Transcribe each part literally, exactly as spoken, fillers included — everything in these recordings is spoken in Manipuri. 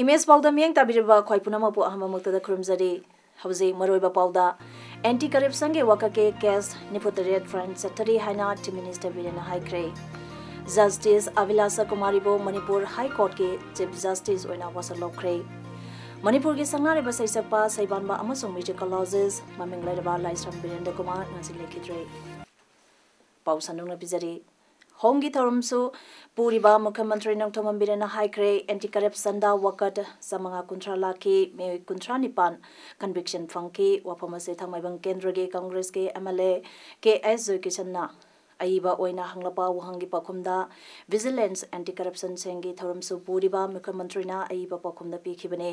ꯏꯃꯦꯖ ꯄꯥꯎꯗ ꯃꯤꯠꯌꯦꯡ ꯇꯥꯕꯤꯔꯤꯕ ꯈ꯭ꯋꯥꯏ ꯄꯨꯝꯅꯃꯛꯄꯨ ꯑꯍꯥꯟꯕꯃꯛꯇꯗ ꯈꯨꯔꯨꯝꯖꯔꯤ꯫ ꯍꯧꯖꯤꯛ ꯃꯔꯨꯑꯣꯏꯕ ꯄꯥꯎꯗ, ꯑꯦꯟꯇꯤ ꯀꯔꯞꯁꯟꯒꯤ ꯋꯥꯀꯠꯀꯤ ꯀꯦꯁ ꯅꯤꯐꯨꯇꯔꯦꯠ ꯐꯥꯏꯜ ꯆꯠꯊꯔꯤ ꯍꯥꯏꯅ ꯆꯤꯐ ꯃꯤꯅꯤꯁꯇꯔ ꯕꯤꯔꯦꯟꯅ ꯍꯥꯏꯈ꯭ꯔꯦ꯫ ꯖꯁꯇꯤꯁ ꯑꯚꯤꯂꯥꯁꯥ ꯀꯨꯃꯥꯔꯤꯕꯨ ꯃꯅꯤꯄꯨꯔ ꯍꯥꯏ ꯀꯣꯔꯠꯀꯤ ꯆꯤꯐ ꯖꯁꯇꯤꯁ ꯑꯣꯏꯅ ꯋꯥꯁꯛ ꯂꯧꯈ꯭ꯔꯦ꯫ ꯃꯅꯤꯄꯨꯔꯒꯤ ꯁꯪꯒꯥꯔꯤꯕ ꯁꯩꯁꯛꯄ, ꯁꯩꯕꯥꯟꯕ ꯑꯃꯁꯨꯡ ꯃ꯭ꯌꯨꯖꯤꯀꯣꯂꯣꯖꯤꯁ ꯃꯃꯤꯡ ꯂꯩꯔꯕ ꯂꯥꯏꯁ꯭ꯔꯝ ꯕꯤꯔꯦꯟꯗ꯭ꯔ ꯀꯨꯃꯥꯔ ꯉꯁꯤ ꯂꯩꯈꯤꯗ꯭ꯔꯦ꯫ ꯄꯥꯎ ꯁꯟꯗꯣꯛꯅ ꯄꯤꯖꯔꯤ꯫ ꯍꯣꯝꯒꯤ ꯊꯧꯔꯝꯁꯨ ꯄꯨꯔꯤꯕ ꯃꯨꯈ꯭ꯌ ꯃꯟꯇ꯭ꯔꯤ ꯅꯣꯡꯊꯣꯝꯕꯝ ꯕꯤꯔꯦꯟꯅ ꯍꯥꯏꯈ꯭ꯔꯦ, ꯑꯦꯟꯇꯤ ꯀꯔꯞꯁꯟꯗ ꯋꯥꯀꯠ ꯆꯥꯃꯉꯥ ꯀꯨꯟꯊ꯭ꯔꯥ ꯂꯥꯛꯈꯤ, ꯃꯤꯑꯣꯏ ꯀꯨꯟꯊ꯭ꯔꯥ ꯅꯤꯄꯥꯟ ꯀꯟꯚꯤꯛꯁꯟ ꯐꯪꯈꯤ꯫ ꯋꯥꯐꯝ ꯑꯁꯤ ꯊꯥꯡꯃꯩꯕꯟ ꯀꯦꯟꯗ꯭ꯔꯒꯤ ꯀꯪꯒ꯭ꯔꯦꯁꯀꯤ ꯑꯦꯝ ꯑꯦꯜ ꯑꯦ ꯀꯦ ꯑꯦꯁ ꯖꯣꯏꯀꯤꯁꯟꯅ ꯑꯏꯕ ꯑꯣꯏꯅ ꯍꯪꯂꯛꯄ ꯋꯥꯍꯪꯒꯤ ꯄꯥꯎꯈꯨꯝꯗ ꯚꯤꯖꯤꯂꯦꯟꯁ ꯑꯦꯟꯇꯤ ꯀꯔꯞꯁꯟ ꯁꯦꯜꯒꯤ ꯊꯧꯔꯝꯁꯨ ꯄꯨꯔꯤꯕ ꯃꯨꯈ꯭ꯌ ꯃꯟꯇ꯭ꯔꯤꯅ ꯑꯏꯕ ꯄꯥꯎꯈꯨꯝꯗ ꯄꯤꯈꯤꯕꯅꯤ꯫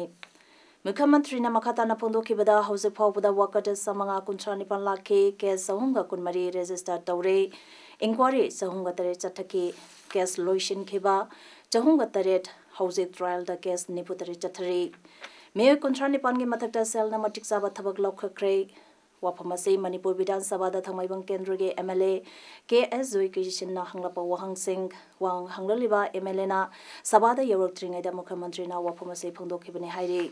ꯃꯨꯈ꯭ꯌ ꯃꯟꯇ꯭ꯔꯤꯅ ꯃꯈꯥ ꯇꯥꯅ ꯐꯣꯡꯗꯣꯛꯈꯤꯕꯗ, ꯍꯧꯖꯤꯛ ꯐꯥꯎꯕꯗ ꯋꯥꯀꯠ ꯆꯥꯃꯉꯥ ꯀꯨꯟꯊ꯭ꯔꯥ ꯅꯤꯄꯥꯟ ꯂꯥꯛꯈꯤ, ꯀꯦꯁ ꯆꯍꯨꯝꯒ ꯀꯨꯟꯃꯔꯤ ꯔꯦꯖꯤꯁꯇꯔ ꯇꯧꯔꯦ, ꯏꯟꯀ꯭ꯋꯥꯔꯤ ꯆꯍꯨꯝꯒ ꯇꯔꯦꯠ ꯆꯠꯊꯈꯤ, ꯀꯦꯁ ꯂꯣꯏꯁꯤꯟꯈꯤꯕ ꯆꯍꯨꯝꯒ ꯇꯔꯦꯠ, ꯍꯧꯖꯤꯛ ꯇ꯭ꯔꯥꯏꯜꯗ ꯀꯦꯁ ꯅꯤꯐꯨ ꯇꯔꯦꯠ ꯆꯠꯊꯔꯤ꯫ ꯃꯤꯑꯣꯏ ꯀꯨꯟꯊ꯭ꯔꯥ ꯅꯤꯄꯥꯟꯒꯤ ꯃꯊꯛꯇ ꯁꯦꯜꯅ ꯃꯇꯤꯛ ꯆꯥꯕ ꯊꯕꯛ ꯂꯧꯈꯠꯈ꯭ꯔꯦ꯫ ꯋꯥꯐꯝ ꯑꯁꯤ ꯃꯅꯤꯄꯨꯔ ꯕꯤꯙꯥꯟ ꯁꯚꯥꯗ ꯊꯥꯡꯃꯩꯕꯟ ꯀꯦꯟꯗ꯭ꯔꯒꯤ ꯑꯦꯝ ꯑꯦꯜ ꯑꯦ ꯀꯦ ꯑꯦꯁ ꯖꯣꯏꯀꯤꯁꯟꯅ ꯍꯪꯂꯛꯄ ꯋꯥꯍꯪꯁꯤꯡ, ꯋꯥꯍꯪ ꯍꯪꯂꯛꯂꯤꯕ ꯑꯦꯝ ꯑꯦꯜ ꯑꯦꯅ ꯁꯚꯥꯗ ꯌꯧꯔꯛꯇ꯭ꯔꯤꯉꯩꯗ ꯃꯨꯈ꯭ꯌ ꯃꯟꯇ꯭ꯔꯤꯅ ꯋꯥꯐꯝ ꯑꯁꯤ ꯐꯣꯡꯗꯣꯛꯈꯤꯕꯅꯤ ꯍꯥꯏꯔꯤ꯫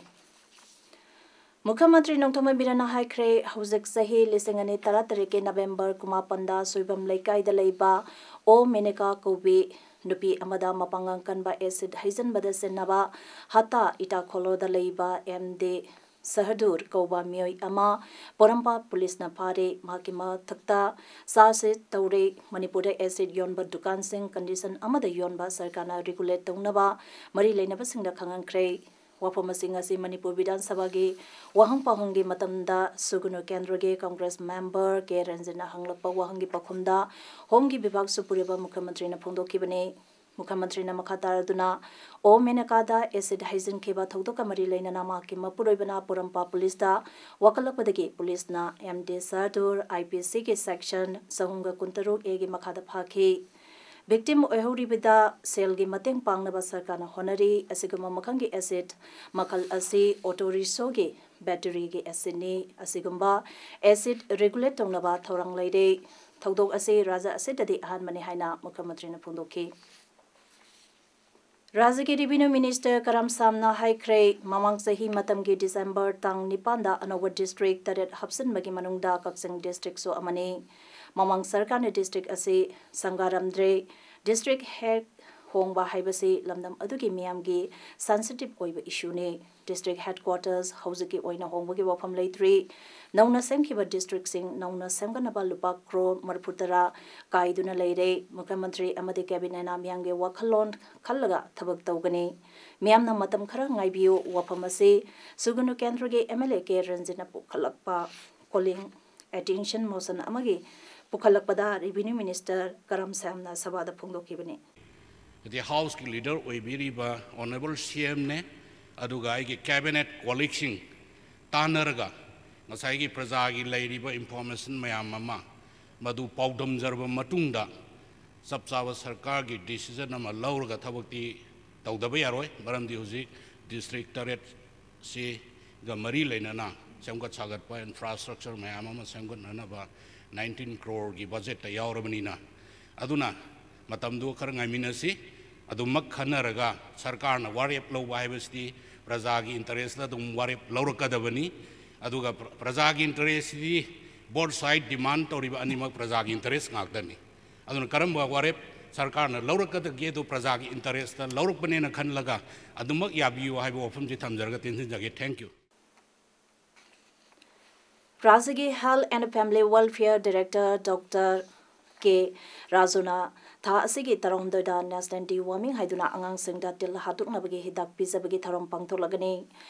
ꯃꯨꯈ꯭ꯌ ꯃꯟꯇ꯭ꯔꯤ ꯅꯣꯡꯊꯣꯝꯕꯝ ꯕꯤꯔꯦꯟꯅ ꯍꯥꯏꯈ꯭ꯔꯦ, ꯍꯧꯖꯤꯛ ꯆꯍꯤ ꯂꯤꯁꯤꯡ ꯑꯅꯤ ꯇꯔꯥꯇꯔꯦꯠꯀꯤ ꯅꯕꯦꯝꯕꯔ ꯀꯨꯟꯃꯥꯄꯟꯗ ꯁꯣꯏꯕꯝ ꯂꯩꯀꯥꯏꯗ ꯂꯩꯕ ꯑꯣ ꯃꯦꯅꯦꯀꯥ ꯀꯧꯕꯤ ꯅꯨꯄꯤ ꯑꯃꯗ ꯃꯄꯥꯡꯒꯜ ꯀꯟꯕ ꯑꯦꯁꯤꯗ ꯍꯩꯖꯤꯟꯕꯗ ꯁꯤꯖꯤꯟꯅꯕ ꯍꯠꯇꯥ ꯏꯇꯥꯈꯣꯂꯣꯗ ꯂꯩꯕ ꯑꯦꯝ ꯗꯤ ꯁꯍꯗꯨꯔ ꯀꯧꯕ ꯃꯤꯑꯣꯏ ꯑꯃ ꯄꯣꯔꯣꯝꯄꯥꯠ ꯄꯨꯂꯤꯁꯅ ꯐꯥꯔꯦ꯫ ꯃꯍꯥꯛꯀꯤ ꯃꯊꯛꯇ ꯆꯥꯔꯖꯁꯤꯠ ꯇꯧꯔꯦ꯫ ꯃꯅꯤꯄꯨꯔꯗ ꯑꯦꯁꯤꯗ ꯌꯣꯟꯕ ꯗꯨꯀꯥꯟꯁꯤꯡ ꯀꯟꯗꯤꯁꯟ ꯑꯃꯗ ꯌꯣꯟꯕ ꯁꯔꯀꯥꯔꯅ ꯔꯤꯒꯨꯂꯦꯠ ꯇꯧꯅꯕ ꯃꯔꯤ ꯂꯩꯅꯕꯁꯤꯡꯗ ꯈꯪꯍꯟꯈ꯭ꯔꯦ꯫ ꯋꯥꯐꯝ ꯑꯁꯤ ꯉꯁꯤ ꯃꯅꯤꯄꯨꯔ ꯕꯤꯙꯥꯟ ꯁꯚꯥꯒꯤ ꯋꯥꯍꯪ ꯄꯥꯎꯍꯪꯒꯤ ꯃꯇꯝꯗ ꯁꯨꯒꯅꯨ ꯀꯦꯟꯗ꯭ꯔꯒꯤ ꯀꯪꯒ꯭ꯔꯦꯁ ꯃꯦꯝꯕꯔ ꯀꯦ ꯔꯟꯖꯟꯅ ꯍꯪꯂꯛꯄ ꯋꯥꯍꯪꯒꯤ ꯄꯥꯎꯈꯨꯝꯗ ꯍꯣꯝꯒꯤ ꯕꯤꯚꯥꯒ ꯁꯨꯄꯨꯔꯤꯕ ꯃꯨꯈ꯭ꯌ ꯃꯟꯇ꯭ꯔꯤꯅ ꯐꯣꯡꯗꯣꯛꯈꯤꯕꯅꯤ꯫ ꯃꯨꯈ꯭ꯌ ꯃꯟꯇ꯭ꯔꯤꯅ ꯃꯈꯥ ꯇꯥꯔꯗꯨꯅ ꯑꯣ ꯃꯦꯅꯀꯥꯗ ꯑꯦꯁꯤꯗ ꯍꯩꯖꯤꯟꯈꯤꯕ ꯊꯧꯗꯣꯛꯀ ꯃꯔꯤ ꯂꯩꯅꯅ ꯃꯍꯥꯛꯀꯤ ꯃꯄꯨꯔꯣꯏꯕꯅ ꯄꯣꯔꯣꯝꯄꯥꯠ ꯄꯨꯂꯤꯁꯇ ꯋꯥꯀꯠꯂꯛꯄꯗꯒꯤ ꯄꯨꯂꯤꯁꯅ ꯑꯦꯝ ꯗꯤ ꯁꯔꯗꯨꯔ ꯑꯥꯏ ꯄꯤ ꯁꯤꯒꯤ ꯁꯦꯛꯁꯟ ꯆꯍꯨꯝꯒ ꯀꯨꯟꯇꯔꯨꯛ ꯑꯦꯒꯤ ꯃꯈꯥꯗ ꯐꯥꯈꯤ꯫ ꯚꯤꯛꯇꯤꯝ ꯑꯣꯏꯍꯧꯔꯤꯕꯗ ꯁꯦꯜꯒꯤ ꯃꯇꯦꯡ ꯄꯥꯡꯅꯕ ꯁꯔꯀꯥꯔꯅ ꯍꯣꯠꯅꯔꯤ꯫ ꯑꯁꯤꯒꯨꯝꯕ ꯃꯈꯜꯒꯤ ꯑꯦꯁꯤꯗ ꯃꯈꯜ ꯑꯁꯤ ꯑꯣꯇꯣ ꯔꯤꯛꯁꯣꯒꯤ ꯕꯦꯇꯔꯤꯒꯤ ꯑꯦꯁꯤꯗꯅꯤ꯫ ꯑꯁꯤꯒꯨꯝꯕ ꯑꯦꯁꯤꯗ ꯔꯤꯒꯨꯂꯦꯠ ꯇꯧꯅꯕ ꯊꯧꯔꯥꯡ ꯂꯩꯔꯦ꯫ ꯊꯧꯗꯣꯛ ꯑꯁꯤ ꯔꯥꯖ꯭ꯌ ꯑꯁꯤꯗꯗꯤ ꯑꯍꯥꯟꯕꯅꯤ ꯍꯥꯏꯅ ꯃꯨꯈ꯭ꯌ ꯃꯟꯇ꯭ꯔꯤꯅ ꯐꯣꯡꯗꯣꯛꯈꯤ꯫ ꯔꯥꯖ꯭ꯌꯒꯤ ꯔꯦꯚꯤꯅ꯭ꯌꯨ ꯃꯤꯅꯤꯁꯇꯔ ꯀꯔꯝ ꯁꯥꯝꯅ ꯍꯥꯏꯈ꯭ꯔꯦ, ꯃꯃꯥꯡ ꯆꯍꯤ ꯃꯇꯝꯒꯤ ꯗꯤꯁꯦꯝꯕꯔ ꯇꯥꯡ ꯅꯤꯄꯥꯟꯗ ꯑꯅꯧꯕ ꯗꯤꯁꯇ꯭ꯔꯤꯛ ꯇꯔꯦꯠ ꯍꯥꯞꯆꯤꯟꯕꯒꯤ ꯃꯅꯨꯡꯗ ꯀꯛꯆꯤꯡ ꯗꯤꯁꯇ꯭ꯔꯤꯛꯁꯨ ꯑꯃꯅꯤ꯫ ꯃꯃꯥꯡ ꯁꯔꯀꯥꯔꯅ ꯗꯤꯁꯇ꯭ꯔꯤꯛ ꯑꯁꯤ ꯁꯪꯒꯥꯔꯝꯗ꯭ꯔꯦ꯫ ꯗꯤꯁꯇ꯭ꯔꯤꯛ ꯍꯦꯗ ꯍꯣꯡꯕ ꯍꯥꯏꯕꯁꯤ ꯂꯝꯗꯝ ꯑꯗꯨꯒꯤ ꯃꯤꯌꯥꯝꯒꯤ ꯁꯦꯟꯁꯤꯇꯤꯚ ꯑꯣꯏꯕ ꯏꯁꯨꯅꯤ꯫ ꯗꯤꯁꯇ꯭ꯔꯤꯛ ꯍꯦꯗꯀ꯭ꯋꯥꯇꯔꯁ ꯍꯧꯖꯤꯛꯀꯤ ꯑꯣꯏꯅ ꯍꯣꯡꯕꯒꯤ ꯋꯥꯐꯝ ꯂꯩꯇ꯭ꯔꯤ꯫ ꯅꯧꯅ ꯁꯦꯝꯈꯤꯕ ꯗꯤꯁꯇ꯭ꯔꯤꯛꯁꯤꯡ ꯅꯧꯅ ꯁꯦꯝꯒꯠꯅꯕ ꯂꯨꯄꯥ ꯀ꯭ꯔꯣꯔ ꯃꯔꯤꯐꯨ ꯇꯔꯥ ꯀꯥꯏꯗꯨꯅ ꯂꯩꯔꯦ꯫ ꯃꯨꯈ꯭ꯌ ꯃꯟꯇ꯭ꯔꯤ ꯑꯃꯗꯤ ꯀꯦꯕꯤꯅꯦꯠꯅ ꯃꯤꯌꯥꯝꯒꯤ ꯋꯥꯈꯜꯂꯣꯟ ꯈꯜꯂꯒ ꯊꯕꯛ ꯇꯧꯒꯅꯤ꯫ ꯃꯤꯌꯥꯝꯅ ꯃꯇꯝ ꯈꯔ ꯉꯥꯏꯕꯤꯌꯨ꯫ ꯋꯥꯐꯝ ꯑꯁꯤ ꯁꯨꯒꯅꯨ ꯀꯦꯟꯗ꯭ꯔꯒꯤ ꯑꯦꯝ ꯑꯦꯜ ꯑꯦ ꯀꯦ ꯔꯟꯖꯤꯠꯅ ꯄꯨꯈꯠꯂꯛꯄ ꯀꯣꯂꯤꯡ ꯑꯦꯇꯦꯟꯁꯟ ꯃꯣꯁꯟ ꯑꯃꯒꯤ ꯄꯨꯈꯠꯂꯛꯄꯗ ꯔꯦꯚꯤꯅ꯭ꯌꯨ ꯃꯤꯅꯤꯁꯇꯔ ꯀꯔꯝ ꯁꯥꯝꯅ ꯁꯚꯥꯗ ꯐꯣꯡꯗꯣꯛꯈꯤꯕꯅꯤ꯫ ꯍꯥꯏꯗꯤ ꯍꯥꯎꯁꯀꯤ ꯂꯤꯗꯔ ꯑꯣꯏꯕꯤꯔꯤꯕ ꯑꯣꯅꯔꯦꯕꯜ ꯁꯤ ꯑꯦꯝꯅꯦ, ꯑꯗꯨꯒ ꯑꯩꯒꯤ ꯀꯦꯕꯤꯅꯦꯠ ꯀꯣꯂꯤꯛꯁꯤꯡ ꯇꯥꯟꯅꯔꯒ ꯉꯁꯥꯏꯒꯤ ꯄ꯭ꯔꯖꯥꯒꯤ ꯂꯩꯔꯤꯕ ꯏꯟꯐꯣꯔꯃꯦꯁꯟ ꯃꯌꯥꯝ ꯑꯃ ꯃꯗꯨ ꯄꯥꯎꯗꯝꯖꯔꯕ ꯃꯇꯨꯡꯗ ꯆꯞ ꯆꯥꯕ ꯁꯔꯀꯥꯔꯒꯤ ꯗꯤꯁꯤꯖꯟ ꯑꯃ ꯂꯧꯔꯒ ꯊꯕꯛꯇꯤ ꯇꯧꯗꯕ ꯌꯥꯔꯣꯏ꯫ ꯃꯔꯝꯗꯤ ꯍꯧꯖꯤꯛ ꯗꯤꯁꯇ꯭ꯔꯤꯛ ꯇꯔꯦꯠ ꯁꯤꯒ ꯃꯔꯤ ꯂꯩꯅꯅ ꯁꯦꯝꯒꯠ ꯁꯥꯒꯠꯄ ꯏꯟꯐ꯭ꯔꯥꯁ꯭ꯇ꯭ꯔꯛꯆꯔ ꯃꯌꯥꯝ ꯑꯃ ꯁꯦꯝꯒꯠꯅꯅꯕ ꯅꯥꯏꯟꯇꯤꯟ ꯀ꯭ꯔꯣꯔꯒꯤ ꯕꯖꯦꯠꯇ ꯌꯥꯎꯔꯕꯅꯤꯅ, ꯑꯗꯨꯅ ꯃꯇꯝꯗꯨ ꯈꯔ ꯉꯥꯏꯃꯤꯟꯅꯁꯤ꯫ ꯑꯗꯨꯃꯛ ꯈꯟꯅꯔꯒ ꯁꯔꯀꯥꯔꯅ ꯋꯥꯔꯦꯞ ꯂꯧꯕ ꯍꯥꯏꯕꯁꯤꯗꯤ ꯄ꯭ꯔꯖꯥꯒꯤ ꯏꯟꯇꯔꯦꯁꯇ ꯑꯗꯨꯝ ꯋꯥꯔꯦꯞ ꯂꯧꯔꯛꯀꯗꯕꯅꯤ꯫ ꯑꯗꯨꯒ ꯄ꯭ꯔ-, ꯄ꯭ꯔꯖꯥꯒꯤ ꯏꯟꯇꯔꯦꯁꯁꯤꯗꯤ both side demand ꯇꯧꯔꯤꯕ ꯑꯅꯤꯃꯛ ꯄ꯭ꯔꯖꯥꯒꯤ ꯏꯟꯇꯔꯦꯁ ꯉꯥꯛꯇꯅꯤ꯫ ꯑꯗꯨꯅ ꯀꯔꯝꯕ ꯋꯥꯔꯦꯞ ꯁꯔꯀꯥꯔꯅ ꯂꯧꯔꯛꯀꯗꯒꯦꯗꯣ ꯄ꯭ꯔꯖꯥꯒꯤ ꯏꯟꯇꯔꯦꯁꯇ ꯂꯧꯔꯛꯄꯅꯦꯅ ꯈꯜꯂꯒ ꯑꯗꯨꯃꯛ ꯌꯥꯕꯤꯌꯨ ꯍꯥꯏꯕ ꯋꯥꯐꯝꯁꯤ ꯊꯝꯖꯔꯒ ꯇꯦꯟꯁꯤꯟꯖꯒꯦ꯫ Thank you꯫ ꯔꯥꯖ꯭ꯌꯒꯤ health and family welfare director doctor K ꯔꯥꯖꯨꯅ ꯊꯥ ꯑꯁꯤꯒꯤ ꯇꯔꯥꯍꯨꯝꯗꯣꯏꯗ ꯅꯦꯁꯅꯦꯜ ꯗꯤ ꯋꯥꯔꯃꯤꯡ ꯍꯥꯏꯗꯨꯅ ꯑꯉꯥꯡꯁꯤꯡꯗ ꯇꯤꯜ ꯍꯥꯠꯇꯣꯛꯅꯕꯒꯤ ꯍꯤꯗꯥꯛ ꯄꯤꯖꯕꯒꯤ ꯊꯧꯔꯝ ꯄꯥꯡꯊꯣꯛꯂꯒꯅꯤ꯫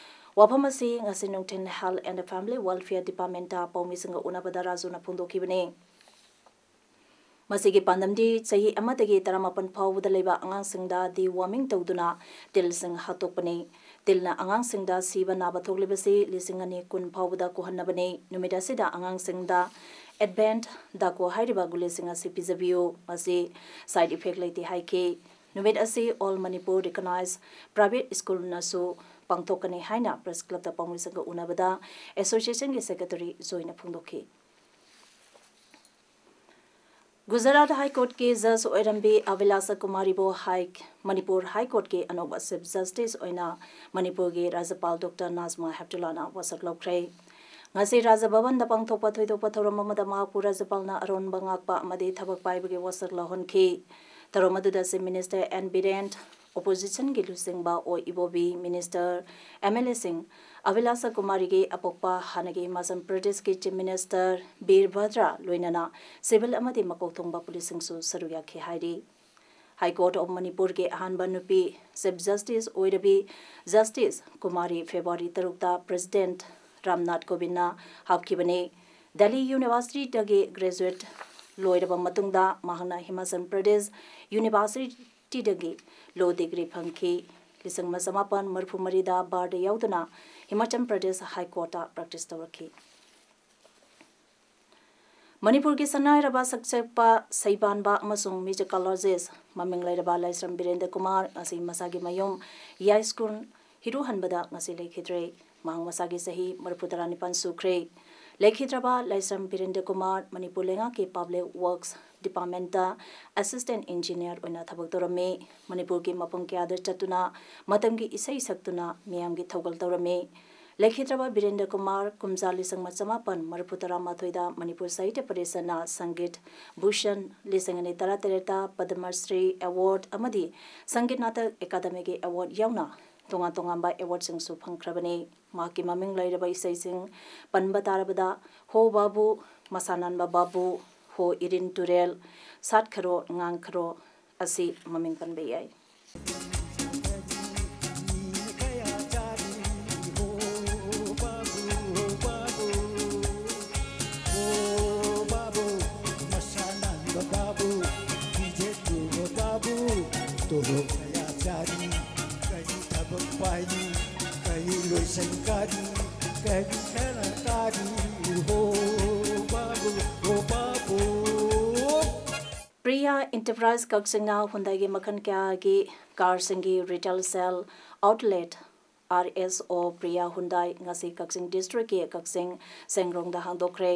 ꯋꯥꯐꯝ ꯑꯁꯤ ꯉꯁꯤ ꯅꯨꯡꯊꯤꯜ health and family welfare department ꯄꯥꯎꯃꯤꯁꯤꯡꯒ ꯎꯅꯕꯗ ꯔꯥꯖꯨꯅ ꯐꯣꯡꯗꯣꯛꯈꯤꯕꯅꯤ꯫ ꯃꯁꯤꯒꯤ ꯄꯥꯟꯗꯝꯗꯤ ꯆꯍꯤ ꯑꯃꯗꯒꯤ ꯇꯔꯥꯃꯥꯄꯟ ꯐꯥꯎꯕꯗ ꯂꯩꯕ ꯑꯉꯥꯡꯁꯤꯡꯗ deworming ꯇꯧꯗꯨꯅ ꯇꯤꯜꯁꯤꯡ ꯍꯥꯠꯇꯣꯛꯄꯅꯤ꯫ ꯇꯤꯜꯅ ꯑꯉꯥꯡꯁꯤꯡꯗ ꯁꯤꯕ ꯅꯥꯕ ꯊꯣꯛꯂꯤꯕꯁꯤ ꯂꯤꯁꯤꯡ ꯑꯅꯤ ꯀꯨꯟ ꯐꯥꯎꯕꯗ ꯀꯣꯛꯍꯟꯅꯕꯅꯤ꯫ ꯅꯨꯃꯤꯠ ꯑꯁꯤꯗ ꯑꯉꯥꯡꯁꯤꯡꯗ Advent Dako ꯍꯥꯏꯔꯤꯕ ꯒꯨꯂꯤꯁꯤꯡ ꯑꯁꯤ ꯄꯤꯖꯕꯤꯌꯨ꯫ ꯃꯁꯤ side effect ꯂꯩꯇꯦ ꯍꯥꯏꯈꯤ꯫ ꯅꯨꯃꯤꯠ ꯑꯁꯤ All Manipur Recognized Private Schoolꯅꯁꯨ ꯄꯥꯡꯊꯣꯛꯀꯅꯤ ꯍꯥꯏꯅ Press Clubꯇ ꯄꯥꯎꯃꯤꯁꯤꯡꯒ ꯎꯅꯕꯗ Associationꯒꯤ Secretary ꯖꯣꯏꯅ ꯐꯣꯡꯗꯣꯛꯈꯤ꯫ ꯒꯨꯖꯔꯥꯠ High Courtꯀꯤ Judge ꯑꯣꯏꯔꯝꯕꯤ ꯑꯚꯤꯂꯥꯁ ꯀꯨꯃꯥꯔꯤꯕꯨ ꯍꯥꯏ, ꯃꯅꯤꯄꯨꯔ High Courtꯀꯤ ꯑꯅꯧꯕ Chief Justice ꯑꯣꯏꯅ ꯃꯅꯤꯄꯨꯔꯒꯤ ꯔꯥꯖ꯭ꯌꯄꯥꯜ ꯗꯣꯛꯇꯔ ꯅꯥꯖꯃꯥ ꯍꯦꯞꯇꯨꯂꯥꯅ ꯋꯥꯁꯛ ꯂꯧꯈ꯭ꯔꯦ꯫ ꯉꯁꯤ ꯔꯥꯖ ꯚꯕꯟꯗ ꯄꯥꯡꯊꯣꯛꯄ ꯊꯣꯏꯗꯣꯛꯄ ꯊꯧꯔꯝ ꯑꯃꯗ ꯃꯍꯥꯛꯄꯨ ꯔꯥꯖ꯭ꯌꯄꯥꯜꯅ ꯑꯔꯣꯟꯕ ꯉꯥꯛꯄ ꯑꯃꯗꯤ ꯊꯕꯛ ꯄꯥꯏꯕꯒꯤ ꯋꯥꯁꯛ ꯂꯧꯍꯟꯈꯤ꯫ ꯊꯧꯔꯝ ꯑꯗꯨꯗ Chief Minister ꯑꯦꯟ ꯕꯤꯔꯦꯟ, Oppositionꯒꯤ ꯂꯨꯆꯤꯡꯕ ꯑꯣ ꯏꯕꯣꯕꯤ, Minister, MLAꯁꯤꯡ, ꯑꯚꯤꯂꯥꯁ ꯀꯨꯃꯥꯔꯤꯒꯤ ꯑꯄꯣꯛꯄ ꯍꯥꯟꯅꯒꯤ ꯍꯤꯃꯥꯆꯜ ꯄ꯭ꯔꯗꯦꯁꯀꯤ Chief Minister ꯕꯤꯔꯚꯗ꯭ꯔ ꯂꯣꯏꯅꯅ civil ꯑꯃꯗꯤ ꯃꯀꯣꯛ ꯊꯣꯡꯕ ꯄꯨꯂꯤꯁꯁꯤꯡꯁꯨ ꯁꯔꯨꯛ ꯌꯥꯈꯤ ꯍꯥꯏꯔꯤ꯫ High Court of ꯃꯅꯤꯄꯨꯔꯒꯤ ꯑꯍꯥꯟꯕ ꯅꯨꯄꯤ Chief Justice ꯑꯣꯏꯔꯕꯤ Justice Kumari February ꯇꯔꯨꯛꯇ President ꯔꯥꯝꯅꯥꯊ ꯀꯣꯕꯤꯟꯗꯅ ꯍꯥꯞꯈꯤꯕꯅꯤ꯫ ꯗꯦꯜꯂꯤ Universityꯗꯒꯤ graduate ꯂꯣꯏꯔꯕ ꯃꯇꯨꯡꯗ ꯃꯍꯥꯛꯅ ꯍꯤꯃꯥꯆꯜ ꯄ꯭ꯔꯗꯦꯁ Universityꯗꯒꯤ law degree ꯐꯪꯈꯤ꯫ ꯂꯤꯁꯤꯡ ꯑꯃ ꯆꯃꯥꯄꯟ ꯃꯔꯤꯐꯨ ꯃꯔꯤꯗ barꯗ ꯌꯥꯎꯗꯨꯅ ꯍꯤꯃꯥꯆꯜ ꯄ꯭ꯔꯗꯦꯁ High Courtꯇ practice ꯇꯧꯔꯛꯈꯤ꯫ ꯃꯅꯤꯄꯨꯔꯒꯤ ꯁꯛꯅꯥꯏꯔꯕ ꯁꯛꯆꯦꯛꯄ, ꯁꯩꯕꯥꯟꯕ ꯑꯃꯁꯨꯡ musicologist ꯃꯃꯤꯡ ꯂꯩꯔꯕ ꯂꯥꯏꯁ꯭ꯔꯝ ꯕꯤꯔꯦꯟꯗ꯭ꯔ ꯀꯨꯃꯥꯔ ꯉꯁꯤ ꯃꯁꯥꯒꯤ ꯃꯌꯨꯝ ꯌꯥꯏꯁ꯭ꯀꯨꯜ ꯍꯤꯔꯨꯍꯟꯕꯗ ꯉꯁꯤ ꯂꯩꯈꯤꯗ꯭ꯔꯦ꯫ ꯃꯍꯥꯛ ꯃꯁꯥꯒꯤ ꯆꯍꯤ ꯃꯔꯤꯐꯨ ꯇꯔꯥꯅꯤꯄꯥꯟ ꯁꯨꯈ꯭ꯔꯦ꯫ ꯂꯩꯈꯤꯗ꯭ꯔꯕ ꯂꯥꯏꯁ꯭ꯔꯝ ꯕꯤꯔꯦꯟꯗ꯭ꯔ ꯀꯨꯃꯥꯔ ꯃꯅꯤꯄꯨꯔ ꯂꯩꯉꯥꯛꯀꯤ Public Works Departmentꯇ Assistant Engineer ꯑꯣꯏꯅ ꯊꯕꯛ ꯇꯧꯔꯝꯃꯤ꯫ ꯃꯅꯤꯄꯨꯔꯒꯤ ꯃꯐꯝ ꯀꯌꯥꯗ ꯆꯠꯇꯨꯅ ꯃꯇꯝꯒꯤ ꯏꯁꯩ ꯁꯛꯇꯨꯅ ꯃꯤꯌꯥꯝꯒꯤ ꯊꯧꯒꯜ ꯇꯧꯔꯝꯃꯤ꯫ ꯂꯩꯈꯤꯗ꯭ꯔꯕ ꯕꯤꯔꯦꯟꯗ꯭ꯔ ꯀꯨꯃꯥꯔ ꯀꯨꯝꯖꯥ ꯂꯤꯁꯤꯡ ꯑꯃ ꯆꯃꯥꯄꯟ ꯃꯔꯤꯐꯨ ꯇꯔꯥꯃꯥꯊꯣꯏꯗ ꯃꯅꯤꯄꯨꯔ ꯁꯥꯍꯤꯇ꯭ꯌ ꯄꯔꯤꯁꯠꯅ ꯁꯪꯒꯤꯠ ꯚꯨꯁꯟ, ꯂꯤꯁꯤꯡ ꯑꯅꯤ ꯇꯔꯥꯇꯔꯦꯠꯇ ꯄꯗꯃ ꯁ꯭ꯔꯤ Award ꯑꯃꯗꯤ ꯁꯪꯒꯤꯠ ꯅꯥꯇꯛ ꯑꯦꯀꯥꯗꯃꯤꯒꯤ Award ꯌꯥꯎꯅ ꯇꯣꯉꯥꯟ ꯇꯣꯉꯥꯟꯕ awardꯁꯤꯡꯁꯨ ꯐꯪꯈ꯭ꯔꯕꯅꯤ꯫ ꯃꯍꯥꯛꯀꯤ ꯃꯃꯤꯡ ꯂꯩꯔꯕ ꯏꯁꯩꯁꯤꯡ ꯄꯟꯕ ꯇꯥꯔꯕꯗ ꯍꯣ ꯕꯥꯕꯨ, ꯃꯁꯥ ꯅꯥꯟꯕ ꯕꯥꯕꯨ, ꯍꯣ ꯏꯔꯤꯟ ꯇꯨꯔꯦꯜ, ꯁꯥꯠꯈꯔꯣ ꯉꯥꯡꯈꯔꯣ ꯑꯁꯤ ꯃꯃꯤꯡ ꯄꯟꯕ ꯌꯥꯏ꯫ ꯄꯥꯏꯔꯤ ꯀꯔꯤ ꯂꯣꯏꯁꯟ ꯀꯥꯔꯤ ꯀꯔꯤ ꯈꯔ ꯀꯥꯔꯤ ꯍꯣ ꯕꯥꯕꯨ ꯍꯣ ꯕꯥꯕꯨ꯫ Priya Enterprise ꯀꯛꯆꯤꯡꯅ Hyundaiꯒꯤ ꯃꯈꯜ ꯀꯌꯥꯒꯤ ꯀꯥꯔꯁꯤꯡꯒꯤ retail sale outlet R S O Priya Hyundai ꯉꯁꯤ ꯀꯛꯆꯤꯡ districtꯀꯤ ꯀꯛꯆꯤꯡ ꯁꯦꯡꯒ꯭ꯔꯣꯡꯗ ꯍꯥꯡꯗꯣꯛꯈ꯭ꯔꯦ꯫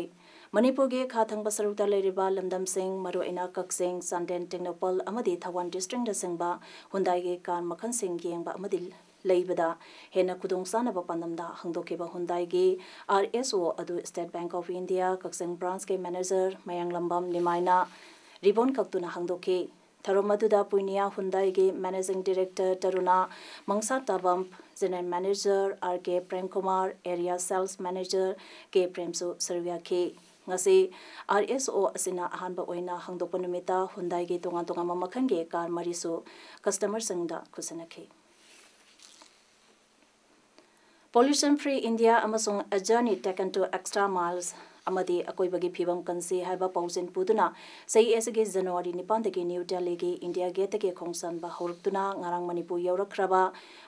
ꯃꯅꯤꯄꯨꯔꯒꯤ ꯈꯥ ꯊꯪꯕ ꯁꯔꯨꯛꯇ ꯂꯩꯔꯤꯕ ꯂꯝꯗꯝꯁꯤꯡ, ꯃꯔꯨꯑꯣꯏꯅ ꯀꯛꯆꯤꯡ, ꯆꯥꯟꯗꯦꯜ, ꯇꯦꯡꯅꯧꯄꯜ ꯑꯃꯗꯤ ꯊꯧꯕꯥꯜ districtꯅꯆꯤꯡꯕ Hyundaiꯒꯤ ꯀꯥꯔ ꯃꯈꯜꯁꯤꯡ ꯌꯦꯡꯕ ꯑꯃꯗꯤ ꯂꯩꯕꯗ ꯍꯦꯟꯅ ꯈꯨꯗꯣꯡꯆꯥꯅꯕ ꯄꯥꯟꯗꯝꯗ ꯍꯥꯡꯗꯣꯛꯈꯤꯕ Hyundaiꯒꯤ R S O ꯑꯗꯨ State Bank of India Kakching branchꯀꯤ manager Mayanglambam ꯅꯤꯃꯥꯏꯅ ribbon ꯀꯛꯇꯨꯅ ꯍꯥꯡꯗꯣꯛꯈꯤ꯫ ꯊꯧꯔꯝ ꯑꯗꯨꯗ ꯄꯨꯏꯅꯤꯌꯥ Hyundaiꯒꯤ managing director ꯇꯔꯨꯅꯥ ꯃꯪꯁꯥꯇꯥꯕꯝ, general manager R K Premkumar, area sales manager K ꯄ꯭ꯔꯦꯝꯁꯨ ꯁꯔꯨꯛ ꯌꯥꯈꯤ꯫ ꯉꯁꯤ R S O ꯑꯁꯤꯅ ꯑꯍꯥꯟꯕ ꯑꯣꯏꯅ ꯍꯥꯡꯗꯣꯛꯄ ꯅꯨꯃꯤꯠꯇ Hyundaiꯒꯤ ꯇꯣꯉꯥꯟ ꯇꯣꯉꯥꯟꯕ ꯃꯈꯜꯒꯤ ꯀꯥꯔ ꯃꯔꯤꯁꯨ customerꯁꯤꯡꯗ ꯈꯨꯠꯁꯤꯟꯅꯈꯤ꯫ Pollution Free India ꯑꯃꯁꯨꯡ A Journey Taken to Extra Miles ꯑꯃꯗꯤ ꯑꯀꯣꯏꯕꯒꯤ ꯐꯤꯕꯝ ꯀꯟꯁꯤ ꯍꯥꯏꯕ ꯄꯥꯎꯖꯦꯜ ꯄꯨꯗꯨꯅ ꯆꯍꯤ ꯑꯁꯤꯒꯤ January ꯅꯤꯄꯥꯟꯗꯒꯤ New Delhiꯒꯤ India Gateꯇꯒꯤ ꯈꯣꯡꯁꯥꯟꯕ ꯍꯧꯔꯛꯇꯨꯅ ꯉꯔꯥꯡ ꯃꯅꯤꯄꯨꯔ ꯌꯧꯔꯛꯈ꯭ꯔꯕ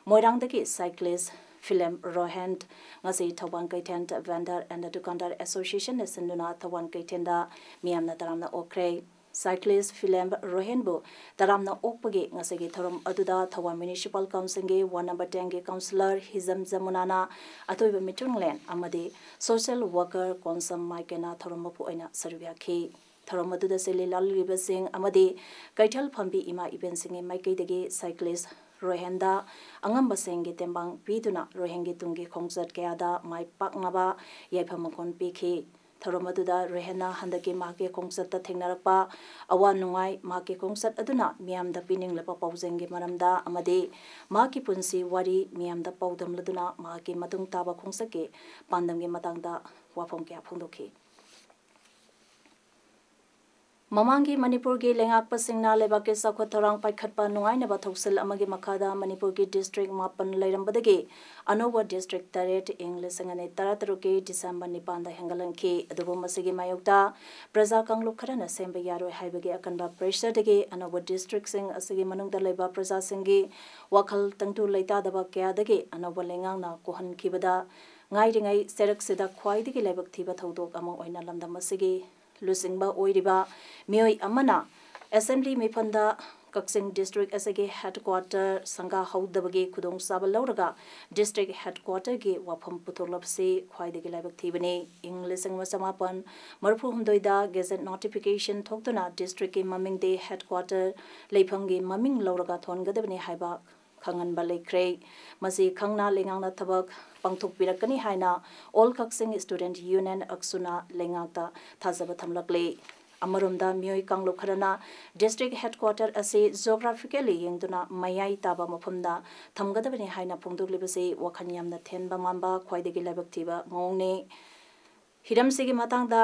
ꯃꯣꯏꯔꯥꯡꯗꯒꯤ cyclist ꯐꯤꯂꯦꯝ ꯔꯣꯍꯦꯟ ꯉꯁꯤ ꯊꯧꯕꯥꯜ ꯀꯩꯊꯦꯜ Vendor and Dukandar Associationꯅ ꯁꯤꯟꯗꯨꯅ ꯊꯧꯕꯥꯜ ꯀꯩꯊꯦꯜꯗ ꯃꯤꯌꯥꯝꯅ ꯇꯔꯥꯝꯅ ꯑꯣꯛꯈ꯭ꯔꯦ꯫ Cyclist ꯐꯤꯂꯦꯝ ꯔꯣꯍꯦꯟꯕꯨ ꯇꯔꯥꯝꯅ ꯑꯣꯛꯄꯒꯤ ꯉꯁꯤꯒꯤ ꯊꯧꯔꯝ ꯑꯗꯨꯗ Thoubal Municipal Councilꯒꯤ ward number tenꯒꯤ councillor ꯍꯤꯖꯝ ꯖꯃꯨꯅꯥꯅ ꯑꯊꯣꯏꯕ ꯃꯤꯊꯨꯡꯂꯦꯟ ꯑꯃꯗꯤ social worker ꯀꯣꯟꯁꯝ ꯃꯥꯏꯀꯦꯅ ꯊꯧꯔꯝ ꯃꯄꯨ ꯑꯣꯏꯅ ꯁꯔꯨꯛ ꯌꯥꯈꯤ꯫ ꯊꯧꯔꯝ ꯑꯗꯨꯗ ꯁꯤꯜꯂꯤ ꯂꯥꯡꯂꯤꯕꯁꯤꯡ ꯑꯃꯗꯤ ꯀꯩꯊꯦꯜ ꯐꯝꯕꯤ ꯏꯃꯥ ꯏꯕꯦꯟꯁꯤꯡꯒꯤ ꯃꯥꯏꯀꯩꯗꯒꯤ cyclist ꯔꯣꯍꯦꯟꯗ ꯑꯉꯝꯕꯁꯤꯡꯒꯤ ꯇꯦꯡꯕꯥꯡ ꯄꯤꯗꯨꯅ ꯔꯣꯍꯦꯟꯒꯤ ꯇꯨꯡꯒꯤ ꯈꯣꯡꯆꯠ ꯀꯌꯥꯗ ꯃꯥꯏ ꯄꯥꯛꯅꯕ ꯌꯥꯏꯐ ꯃꯈꯣꯟ ꯄꯤꯈꯤ꯫ ꯊꯧꯔꯝ ꯑꯗꯨꯗ ꯔꯣꯍꯦꯟꯅ ꯍꯟꯗꯛꯀꯤ ꯃꯍꯥꯛꯀꯤ ꯈꯣꯡꯆꯠꯇ ꯊꯦꯡꯅꯔꯛꯄ ꯑꯋꯥ ꯅꯨꯡꯉꯥꯏ, ꯃꯍꯥꯛꯀꯤ ꯈꯣꯡꯆꯠ ꯑꯗꯨꯅ ꯃꯤꯌꯥꯝꯗ ꯄꯤꯅꯤꯡꯂꯕ ꯄꯥꯎꯖꯦꯜꯒꯤ ꯃꯔꯝꯗ ꯑꯃꯗꯤ ꯃꯍꯥꯛꯀꯤ ꯄꯨꯟꯁꯤ ꯋꯥꯔꯤ ꯃꯤꯌꯥꯝꯗ ꯄꯥꯎꯗꯝꯂꯗꯨꯅ ꯃꯍꯥꯛꯀꯤ ꯃꯇꯨꯡ ꯇꯥꯕ ꯈꯣꯡꯆꯠꯀꯤ ꯄꯥꯟꯗꯝꯒꯤ ꯃꯇꯥꯡꯗ ꯋꯥꯐꯝ ꯀꯌꯥ ꯐꯣꯡꯗꯣꯛꯈꯤ꯫ ꯃꯃꯥꯡꯒꯤ ꯃꯅꯤꯄꯨꯔꯒꯤ ꯂꯩꯉꯥꯛꯄꯁꯤꯡꯅ ꯂꯩꯕꯥꯛꯀꯤ ꯆꯥꯎꯈꯠ ꯊꯧꯔꯥꯡ ꯄꯥꯏꯈꯠꯄ ꯅꯨꯡꯉꯥꯏꯅꯕ ꯊꯧꯁꯤꯜ ꯑꯃꯒꯤ ꯃꯈꯥꯗ ꯃꯅꯤꯄꯨꯔꯒꯤ district ꯃꯥꯄꯟ ꯂꯩꯔꯝꯕꯗꯒꯤ ꯑꯅꯧꯕ district ꯇꯔꯦꯠ ꯏꯪ ꯂꯤꯁꯤꯡ ꯑꯅꯤ ꯇꯔꯥꯇꯔꯨꯛꯀꯤ December ꯅꯤꯄꯥꯟꯗ ꯍꯦꯟꯒꯠꯍꯟꯈꯤ꯫ ꯑꯗꯨꯕꯨ ꯃꯁꯤꯒꯤ ꯃꯥꯌꯣꯛꯇ ꯄ꯭ꯔꯖꯥ ꯀꯥꯡꯂꯨꯞ ꯈꯔꯅ ꯁꯦꯝꯕ ꯌꯥꯔꯣꯏ ꯍꯥꯏꯕꯒꯤ ꯑꯀꯟꯕ pressureꯗꯒꯤ ꯑꯅꯧꯕ districtꯁꯤꯡ ꯑꯁꯤꯒꯤ ꯃꯅꯨꯡꯗ ꯂꯩꯕ ꯄ꯭ꯔꯖꯥꯁꯤꯡꯒꯤ ꯋꯥꯈꯜ ꯇꯪꯗꯨ ꯂꯩꯇꯥꯗꯕ ꯀꯌꯥꯗꯒꯤ ꯑꯅꯧꯕ ꯂꯩꯉꯥꯛꯅ ꯀꯣꯛꯍꯟꯈꯤꯕꯗ ꯉꯥꯏꯔꯤꯉꯩ ꯆꯩꯔꯛꯁꯤꯗ ꯈ꯭ꯋꯥꯏꯗꯒꯤ ꯂꯥꯏꯕꯛ ꯊꯤꯕ ꯊꯧꯗꯣꯛ ꯑꯃ ꯑꯣꯏꯅ ꯂꯝꯗꯝ ꯑꯁꯤꯒꯤ ꯂꯨꯆꯤꯡꯕ ꯑꯣꯏꯔꯤꯕ ꯃꯤꯑꯣꯏ ꯑꯃꯅ assembly ꯃꯤꯐꯝꯗ ꯀꯛꯆꯤꯡ district ꯑꯁꯤꯒꯤ headquarter ꯁꯪꯒꯥꯍꯧꯗꯕꯒꯤ ꯈꯨꯗꯣꯡꯆꯥꯕ ꯂꯧꯔꯒ district headquarterꯒꯤ ꯋꯥꯐꯝ ꯄꯨꯊꯣꯛꯂꯕꯁꯤ ꯈ꯭ꯋꯥꯏꯗꯒꯤ ꯂꯥꯏꯕꯛ ꯊꯤꯕꯅꯤ꯫ ꯏꯪ ꯂꯤꯁꯤꯡ ꯑꯃ ꯆꯃꯥꯄꯟ ꯃꯔꯤꯐꯨ ꯍꯨꯝꯗꯣꯏꯗ gazette notification ꯊꯣꯛꯇꯨꯅ districtꯀꯤ ꯃꯃꯤꯡꯗꯤ headquarter ꯂꯩꯐꯝꯒꯤ ꯃꯃꯤꯡ ꯂꯧꯔꯒ ꯊꯣꯟꯒꯗꯕꯅꯤ ꯍꯥꯏꯕ ꯈꯪꯍꯟꯕ ꯂꯩꯈ꯭ꯔꯦ꯫ ꯃꯁꯤ ꯈꯪꯅ ꯂꯩꯉꯥꯛꯅ ꯊꯕꯛ ꯄꯥꯡꯊꯣꯛꯄꯤꯔꯛꯀꯅꯤ ꯍꯥꯏꯅ All Kakching Student Union, ꯑꯛꯁꯨꯅ ꯂꯩꯉꯥꯛꯇ ꯊꯥꯖꯕ ꯊꯝꯂꯛꯂꯤ꯫ ꯑꯃꯔꯣꯝꯗ ꯃꯤꯑꯣꯏ ꯀꯥꯡꯂꯨꯞ ꯈꯔꯅ district headquarter ꯑꯁꯤ geographically ꯌꯦꯡꯗꯨꯅ ꯃꯌꯥꯏ ꯇꯥꯕ ꯃꯐꯝꯗ ꯊꯝꯒꯗꯕꯅꯤ ꯍꯥꯏꯅ ꯐꯣꯡꯗꯣꯛꯂꯤꯕꯁꯤ ꯋꯥꯈꯜ ꯌꯥꯝꯅ ꯊꯦꯟꯕ ꯃꯥꯟꯕ ꯈ꯭ꯋꯥꯏꯗꯒꯤ ꯂꯥꯏꯕꯛ ꯊꯤꯕ ꯃꯑꯣꯡꯅꯤ꯫ ꯍꯤꯔꯝꯁꯤꯒꯤ ꯃꯇꯥꯡꯗ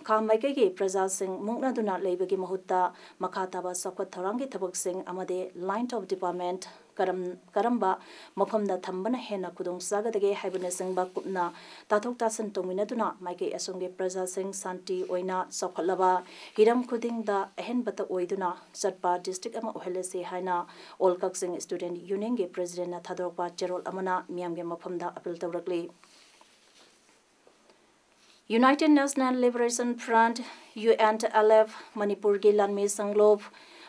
ꯈꯥ ꯃꯥꯏꯀꯩꯒꯤ ꯄ꯭ꯔꯖꯥꯁꯤꯡ ꯃꯨꯛꯅꯗꯨꯅ ꯂꯩꯕꯒꯤ ꯃꯍꯨꯠꯇ ꯃꯈꯥ ꯇꯥꯕ ꯆꯥꯎꯈꯠ ꯊꯧꯔꯥꯡꯒꯤ ꯊꯕꯛꯁꯤꯡ ꯑꯃꯗꯤ line of department ꯀꯔꯝ-, ꯀꯔꯝꯕ ꯃꯐꯝꯗ ꯊꯝꯕꯅ ꯍꯦꯟꯅ ꯈꯨꯗꯣꯡ ꯆꯥꯒꯗꯒꯦ ꯍꯥꯏꯕꯅꯆꯤꯡꯕ ꯀꯨꯞꯅ ꯇꯥꯊꯣꯛ ꯇꯥꯁꯤꯟ ꯇꯧꯃꯤꯟꯅꯗꯨꯅ ꯃꯥꯏꯀꯩ ꯑꯁꯣꯝꯒꯤ ꯄ꯭ꯔꯖꯥꯁꯤꯡ ꯁꯥꯟꯇꯤ ꯑꯣꯏꯅ ꯆꯥꯎꯈꯠꯂꯕ ꯍꯤꯔꯝ ꯈꯨꯗꯤꯡꯗ ꯑꯍꯦꯟꯕꯇ ꯑꯣꯏꯗꯨꯅ ꯆꯠꯄ district ꯑꯃ ꯑꯣꯏꯍꯜꯂꯁꯤ ꯍꯥꯏꯅ All Kakching Student Unionꯒꯤ presidentꯅ ꯊꯥꯗꯣꯔꯛꯄ ꯆꯦꯔꯣꯜ ꯑꯃꯅ ꯃꯤꯌꯥꯝꯒꯤ ꯃꯐꯝꯗ appeal ꯇꯧꯔꯛꯂꯤ꯫ United National Liberation Front, UNLF, ꯃꯅꯤꯄꯨꯔꯒꯤ ꯂꯥꯟꯃꯤ ꯁꯪꯂꯣꯞ,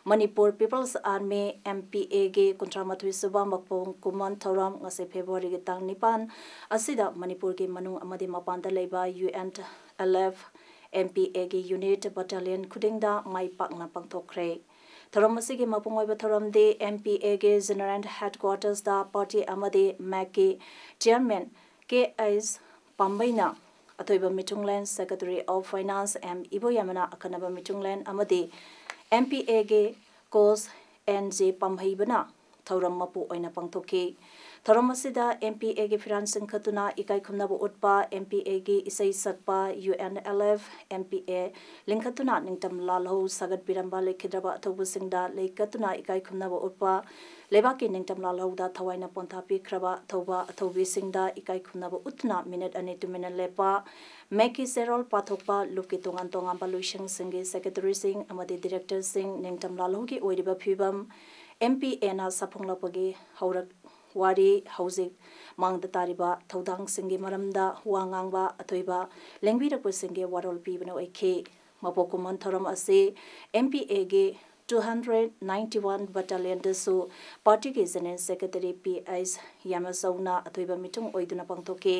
Manipur People's Army, MPAꯒꯤ ꯀꯨꯟꯊ꯭ꯔꯥꯃꯥꯊꯣꯏ ꯁꯨꯕ ꯃꯄꯨꯡ ꯀꯨꯝꯑꯣꯟ ꯊꯧꯔꯝ ꯉꯁꯤ Februaryꯒꯤ ꯇꯥꯡ ꯅꯤꯄꯥꯟ ꯑꯁꯤꯗ ꯃꯅꯤꯄꯨꯔꯒꯤ ꯃꯅꯨꯡ ꯑꯃꯗꯤ ꯃꯄꯥꯟꯗ ꯂꯩꯕ UNLF, MPAꯒꯤ unit, battalion ꯈꯨꯗꯤꯡꯗ ꯃꯥꯏ ꯄꯥꯛꯅ ꯄꯥꯡꯊꯣꯛꯈ꯭ꯔꯦ꯫ ꯊꯧꯔꯝ ꯑꯁꯤꯒꯤ ꯃꯄꯨꯡ ꯑꯣꯏꯕ ꯊꯧꯔꯝꯗꯤ MPAꯒꯤ General Headquartersꯇ party ꯑꯃꯗꯤ MACꯀꯤ chairman ꯀꯦ ꯑꯩꯆ ꯄꯥꯝꯕꯩꯅ ꯑꯊꯣꯏꯕ ꯃꯤꯊꯨꯡꯂꯦꯟ, Secretary of Finance ꯑꯦꯝ ꯏꯕꯣꯌꯥꯃꯅ ꯑꯈꯟꯅꯕ ꯃꯤꯊꯨꯡꯂꯦꯟ ꯑꯃꯗꯤ MPAꯒꯤ coach ꯑꯦꯟ ꯖꯦ ꯄꯥꯝꯍꯩꯕꯅ ꯊꯧꯔꯝ ꯃꯄꯨ ꯑꯣꯏꯅ ꯄꯥꯡꯊꯣꯛꯈꯤ꯫ ꯊꯧꯔꯝ ꯑꯁꯤꯗ M P A ꯒꯤ ꯐꯤꯔꯥꯟ ꯆꯤꯡꯈꯠꯇꯨꯅ ꯏꯀꯥꯏ ꯈꯨꯝꯅꯕ ꯎꯠꯄ, M P A ꯒꯤ ꯏꯁꯩ ꯁꯛꯄ, U N L F M P A ꯂꯤꯡꯈꯠꯇꯨꯅ ꯅꯤꯡꯇꯝ ꯂꯥꯜꯍꯧ ꯁꯥꯒꯠꯄꯤꯔꯝꯕ ꯂꯩꯈꯤꯗ꯭ꯔꯕ ꯑꯊꯧꯕꯁꯤꯡꯗ ꯂꯩ ꯀꯠꯇꯨꯅ ꯏꯀꯥꯏ ꯈꯨꯝꯅꯕ ꯎꯠꯄ, ꯂꯩꯕꯥꯛꯀꯤ ꯅꯤꯡꯇꯝ ꯂꯥꯜꯍꯧꯗ ꯊꯋꯥꯏꯅ ꯄꯣꯟꯊꯥ ꯄꯤꯈ꯭ꯔꯕ ꯑꯊꯧꯕ ꯑꯊꯧꯕꯤꯁꯤꯡꯗ ꯏꯀꯥꯏ ꯈꯨꯝꯅꯕ ꯎꯠꯇꯨꯅ ꯃꯤꯅꯤꯠ ꯑꯅꯤ ꯇꯨꯃꯤꯟꯅ ꯂꯦꯞꯄ, ꯃꯦꯛꯀꯤ ꯆꯦꯔꯣꯜ ꯄꯥꯊꯣꯛꯄ, ꯂꯨꯞꯀꯤ ꯇꯣꯉꯥꯟ ꯇꯣꯉꯥꯟꯕ ꯂꯣꯏꯁꯪꯁꯤꯡꯒꯤ ꯁꯦꯀ꯭ꯔꯦꯇꯔꯤꯁꯤꯡ ꯑꯃꯗꯤ ꯗꯤꯔꯦꯛꯇꯔꯁꯤꯡ ꯅꯤꯡꯇꯝ ꯂꯥꯜꯍꯧꯒꯤ ꯑꯣꯏꯔꯤꯕ ꯐꯤꯕꯝ, M P A ꯅ ꯁꯥꯐꯣꯡꯂꯛꯄꯒꯤ ꯍꯧꯔꯛ ꯋꯥꯔꯤ ꯍꯧꯖꯤꯛ ꯃꯥꯡꯗ ꯇꯥꯔꯤꯕ ꯊꯧꯗꯥꯡꯁꯤꯡꯒꯤ ꯃꯔꯝꯗ ꯋꯥ ꯉꯥꯡꯕ ꯑꯊꯣꯏꯕ ꯂꯦꯡꯕꯤꯔꯛꯄꯁꯤꯡꯒꯤ ꯋꯥꯔꯣꯜ ꯄꯤꯕꯅ ꯑꯣꯏꯈꯤ꯫ ꯃꯄꯣꯛ ꯀꯨꯝꯑꯣꯟ ꯊꯧꯔꯝ ꯑꯁꯤ M P A ꯒꯤ two hundred ninety-one Battalion ꯗꯁꯨ party ꯒꯤ General Secretary P H ꯌꯥꯃꯆꯧꯅ ꯑꯊꯣꯏꯕ ꯃꯤꯊꯨꯡ ꯑꯣꯏꯗꯨꯅ ꯄꯥꯡꯊꯣꯛꯈꯤ꯫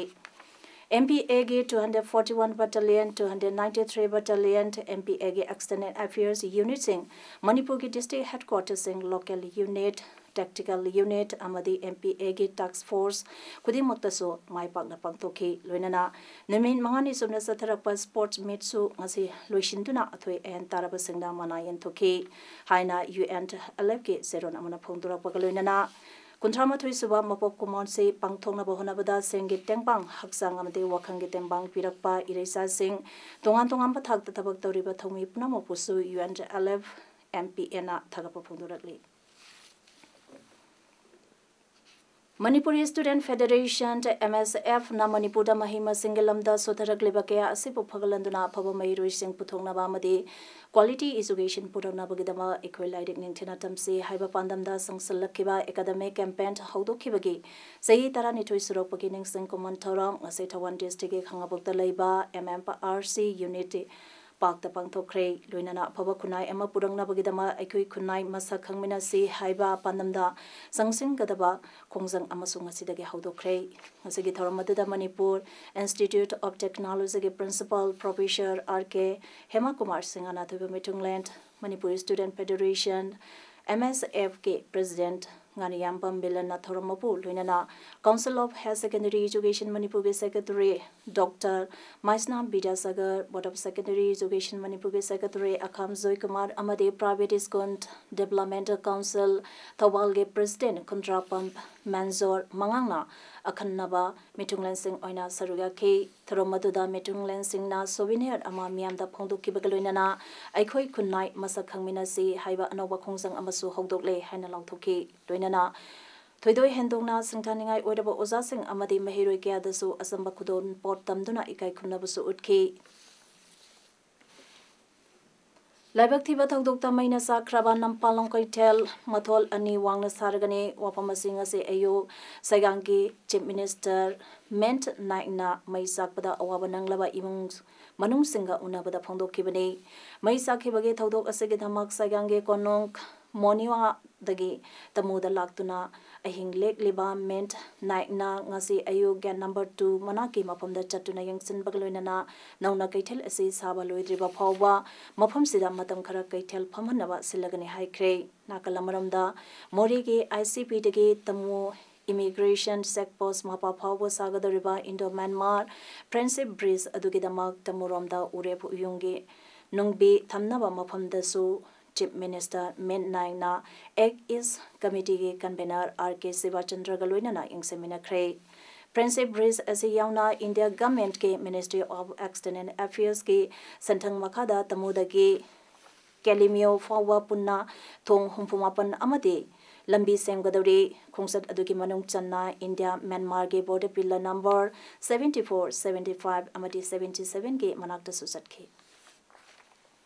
M P A ꯒꯤ two hundred forty-one Battalion, two hundred ninety-three Battalion, M P A ꯒꯤ External Affairs Unit ꯁꯤꯡ, ꯃꯅꯤꯄꯨꯔꯒꯤ District Headquarters ꯁꯤꯡ, Local Unit, Tactical Unit ꯑꯃꯗꯤ M P A ꯒꯤ Task Force ꯈꯨꯗꯤꯡꯃꯛꯇꯁꯨ ꯃꯥꯏ ꯄꯥꯛꯅ ꯄꯥꯡꯊꯣꯛꯈꯤ꯫ ꯂꯣꯏꯅꯅ ꯅꯨꯃꯤꯠ ꯃꯉꯥꯅꯤ ꯆꯨꯞꯅ ꯆꯠꯊꯔꯛꯄ Sports Meet ꯁꯨ ꯉꯁꯤ ꯂꯣꯏꯁꯤꯟꯗꯨꯅ ꯑꯊꯣꯏ ꯑꯍꯦꯟ ꯇꯥꯔꯕꯁꯤꯡꯗ ꯃꯅꯥ ꯌꯦꯟꯊꯣꯛꯈꯤ ꯍꯥꯏꯅ U N L F ꯀꯤ ꯆꯦꯔꯣꯜ ꯑꯃꯅ ꯐꯣꯡꯗꯣꯔꯛꯄꯒ ꯂꯣꯏꯅꯅ ꯀꯨꯟꯊ꯭ꯔꯥ ꯃꯥꯊꯣꯏ ꯁꯨꯕ ꯃꯄꯣꯛ ꯀꯨꯝꯑꯣꯟꯁꯤ ꯄꯥꯡꯊꯣꯛꯅꯕ ꯍꯣꯠꯅꯕꯗ ꯁꯦꯟꯒꯤ ꯇꯦꯡꯕꯥꯡ, ꯍꯛꯆꯥꯡ ꯑꯃꯗꯤ ꯋꯥꯈꯜꯒꯤ ꯇꯦꯡꯕꯥꯡ ꯄꯤꯔꯛꯄ ꯏꯔꯩꯆꯥꯁꯤꯡ, ꯇꯣꯉꯥꯟ ꯇꯣꯉꯥꯟꯕ ꯊꯥꯛꯇ ꯊꯕꯛ ꯇꯧꯔꯤꯕ ꯊꯧꯃꯤ ꯄꯨꯝꯅꯃꯛꯄꯨꯁꯨ U N L F M P A ꯅ ꯊꯥꯒꯠꯄ ꯐꯣꯡꯗꯣꯔꯛꯂꯤ꯫ Manipuri Student Federation, M S F ꯅ ꯃꯅꯤꯄꯨꯔꯗ ꯃꯍꯩ ꯃꯁꯤꯡꯒꯤ ꯂꯝꯗ ꯁꯣꯊꯔꯛꯂꯤꯕ ꯀꯌꯥ ꯑꯁꯤꯕꯨ ꯐꯒꯠꯍꯟꯗꯨꯅ ꯑꯐꯕ ꯃꯍꯩꯔꯣꯏꯁꯤꯡ ꯄꯨꯊꯣꯛꯅꯕ ꯑꯃꯗꯤ quality education ꯄꯨꯔꯛꯅꯕꯒꯤꯗꯃꯛ ꯑꯩꯈꯣꯏ ꯂꯥꯏꯔꯤꯛ ꯅꯤꯡꯊꯤꯅ ꯇꯝꯁꯤ ꯍꯥꯏꯕ ꯄꯥꯟꯗꯝꯗ ꯆꯪꯁꯤꯜꯂꯛꯈꯤꯕ academic campaign ꯍꯧꯗꯣꯛꯈꯤꯕꯒꯤ ꯆꯍꯤ ꯇꯔꯥꯅꯤꯊꯣꯏ ꯁꯨꯔꯛꯄꯒꯤ ꯅꯤꯡꯁꯤꯡ ꯀꯨꯝꯑꯣꯟ ꯊꯧꯔꯝ ꯉꯁꯤ ꯊꯧꯕꯥꯜ district ꯀꯤ ꯈꯥꯉꯕꯣꯛꯇ ꯂꯩꯕ M M R C Unity Park ꯇ ꯄꯥꯡꯊꯣꯛꯈ꯭ꯔꯦ꯫ ꯂꯣꯏꯅꯅ ꯑꯐꯕ ꯈꯨꯟꯅꯥꯏ ꯑꯃ ꯄꯨꯔꯛꯅꯕꯒꯤꯗꯃꯛ ꯑꯩꯈꯣꯏ ꯈꯨꯟꯅꯥꯏ ꯃꯁꯛ ꯈꯪꯃꯤꯟꯅꯁꯤ ꯍꯥꯏꯕ ꯄꯥꯟꯗꯝꯗ ꯆꯪꯁꯤꯟꯒꯗꯕ ꯈꯣꯡꯖꯪ ꯑꯃꯁꯨ ꯉꯁꯤꯗꯒꯤ ꯍꯧꯗꯣꯛꯈ꯭ꯔꯦ꯫ ꯉꯁꯤꯒꯤ ꯊꯧꯔꯝ ꯑꯗꯨꯗ ꯃꯅꯤꯄꯨꯔ Institute of Technology ꯒꯤ Principal Professor R K ꯍꯦꯃꯀꯨꯃꯥꯔ ꯁꯤꯡꯍꯅ ꯑꯊꯣꯏꯕ ꯃꯤꯊꯨꯡꯂꯦꯟ, Manipur Student Federation, M S F ꯀꯤ President ꯉꯥꯔꯤꯌꯥꯝꯕꯝ ꯕꯤꯂꯟꯅ ꯊꯧꯔꯝ ꯑꯗꯨꯕꯨ ꯂꯣꯏꯅꯅ Council of Higher Secondary Education ꯃꯅꯤꯄꯨꯔꯒꯤ Secretary Doctor ꯃꯥꯏꯁꯅꯥꯝ Vidyasagar, Board of Secondary Education ꯃꯅꯤꯄꯨꯔꯒꯤ Secretary ꯑꯈꯥꯝ ꯖꯣꯏꯀꯨꯃꯥꯔ ꯑꯃꯗꯤ Private School Developmental Council ꯊꯧꯕꯥꯜꯒꯤ President ꯈꯨꯟꯗ꯭ꯔꯥꯄꯝ ꯃꯦꯟꯖꯣꯔ ꯃꯉꯥꯡꯅ ꯑꯈꯟꯅꯕ ꯃꯤꯊꯨꯡꯂꯦꯟꯁꯤꯡ ꯑꯣꯏꯅ ꯁꯔꯨꯛ ꯌꯥꯈꯤ꯫ ꯊꯧꯔꯝ ꯑꯗꯨꯗ ꯃꯤꯊꯨꯡꯂꯦꯟꯁꯤꯡꯅ souvenir ꯑꯃ ꯃꯤꯌꯥꯝꯗ ꯐꯣꯡꯗꯣꯛꯈꯤꯕꯒ ꯂꯣꯏꯅꯅ "ꯑꯩꯈꯣꯏ ꯈꯨꯟꯅꯥꯏ ꯃꯁꯛ ꯈꯪꯃꯤꯟꯅꯁꯤ" ꯍꯥꯏꯕ ꯑꯅꯧꯕ ꯈꯣꯡꯖꯪ ꯑꯃꯁꯨ ꯍꯧꯗꯣꯛꯂꯦ ꯍꯥꯏꯅ ꯂꯥꯎꯊꯣꯛꯈꯤ꯫ ꯂꯣꯏꯅꯅ ꯊꯣꯏꯗꯣꯛ ꯍꯦꯟꯗꯣꯛꯅ ꯁꯤꯡꯊꯥꯅꯤꯡꯉꯥꯏ ꯑꯣꯏꯔꯕ ꯑꯣꯖꯥꯁꯤꯡ ꯑꯃꯗꯤ ꯃꯍꯩꯔꯣꯏ ꯀꯌꯥꯗꯁꯨ ꯑꯆꯝꯕ ꯈꯨꯗꯣꯜꯄꯣꯠ ꯇꯝꯗꯨꯅ ꯏꯀꯥꯏ ꯈꯨꯝꯅꯕꯁꯨ ꯎꯠꯈꯤ꯫ ꯂꯥꯏꯕꯛ ꯊꯤꯕ ꯊꯧꯗꯣꯛꯇ ꯃꯩꯅ ꯆꯥꯛꯈ꯭ꯔꯕ ꯅꯝꯄꯥꯂꯣꯡ ꯀꯩꯊꯦꯜ ꯃꯊꯣꯜ ꯑꯅꯤ ꯋꯥꯡꯅ ꯁꯥꯔꯒꯅꯤ꯫ ꯋꯥꯐꯝ ꯑꯁꯤ ꯉꯁꯤ ꯑꯌꯨꯛ ꯁꯥꯏꯒꯥꯡꯒꯤ Chief Minister ꯃꯦꯟꯠ ꯅꯥꯏꯛꯅ ꯃꯩ ꯆꯥꯛꯄꯗ ꯑꯋꯥꯕ ꯅꯪꯂꯕ ꯏꯃꯨꯡ ꯃꯅꯨꯡꯁꯤꯡꯒ ꯎꯅꯕꯗ ꯐꯣꯡꯗꯣꯛꯈꯤꯕꯅꯤ꯫ ꯃꯩ ꯆꯥꯛꯈꯤꯕꯒꯤ ꯊꯧꯗꯣꯛ ꯑꯁꯤꯒꯤꯗꯃꯛ ꯁꯥꯏꯒꯥꯡꯒꯤ ꯀꯣꯅꯨꯡ ꯃꯣꯅꯤꯋꯥꯗꯒꯤ ꯇꯃꯨꯗ ꯂꯥꯛꯇꯨꯅ ꯑꯍꯤꯡ ꯂꯦꯛꯂꯤꯕ ꯃꯦꯟꯠ ꯅꯥꯏꯛꯅ ꯉꯁꯤ ꯑꯌꯨꯛ gate number two ꯃꯅꯥꯛꯀꯤ ꯃꯐꯝꯗ ꯆꯠꯇꯨꯅ ꯌꯦꯡꯁꯤꯟꯕꯒ ꯂꯣꯏꯅꯅ ꯅꯧꯅ ꯀꯩꯊꯦꯜ ꯑꯁꯤ ꯁꯥꯕ ꯂꯣꯏꯗ꯭ꯔꯤꯕ ꯐꯥꯎꯕ ꯃꯐꯝꯁꯤꯗ ꯃꯇꯝ ꯈꯔ ꯀꯩꯊꯦꯜ ꯐꯝꯍꯟꯅꯕ ꯁꯤꯜꯂꯒꯅꯤ ꯍꯥꯏꯈ꯭ꯔꯦ꯫ ꯅꯥꯀꯜ ꯑꯃꯔꯣꯝꯗ, ꯃꯣꯔꯦꯒꯤ ICPꯗꯒꯤ ꯇꯃꯨ Immigration Check Post ꯃꯄꯥ ꯐꯥꯎꯕ ꯁꯥꯒꯗꯧꯔꯤꯕ Indo-Myanmar Friendship Bridge ꯑꯗꯨꯒꯤꯗꯃꯛ ꯇꯃꯨꯔꯣꯝꯗ ꯎꯔꯦꯞ ꯎꯌꯨꯡꯒꯤ ꯅꯨꯡꯕꯤ ꯊꯝꯅꯕ ꯃꯐꯝꯗꯁꯨ Chief Minister ꯃꯦꯟꯠ ꯅꯥꯏꯛꯅ Act East Committeeꯒꯤ convener R K ꯁꯤꯕꯥꯆꯟꯗ꯭ꯔꯒ ꯂꯣꯏꯅꯅ ꯌꯦꯡꯁꯤꯟꯃꯤꯟꯅꯈ꯭ꯔꯦ꯫ Friendship Bridge ꯑꯁꯤ ꯌꯥꯎꯅ India Governmentꯀꯤ Ministry of External Affairsꯀꯤ ꯁꯦꯟꯊꯪ ꯃꯈꯥꯗ ꯇꯃꯨꯗꯒꯤ ꯀꯦꯂꯤꯃꯤꯌꯣ ꯐꯥꯎꯕ ꯄꯨꯟꯅ ꯊꯣꯡ ꯍꯨꯝꯐꯨ ꯃꯥꯄꯟ ꯑꯃꯗꯤ ꯂꯝꯕꯤ ꯁꯦꯝꯒꯗꯧꯔꯤ꯫ ꯈꯣꯡꯆꯠ ꯑꯗꯨꯒꯤ ꯃꯅꯨꯡ ꯆꯟꯅ India Myanmarꯒꯤ border pillar number seventy four, seventy five ꯑꯃꯗꯤ seventy sevenꯒꯤ ꯃꯅꯥꯛꯇꯁꯨ ꯆꯠꯈꯤ꯫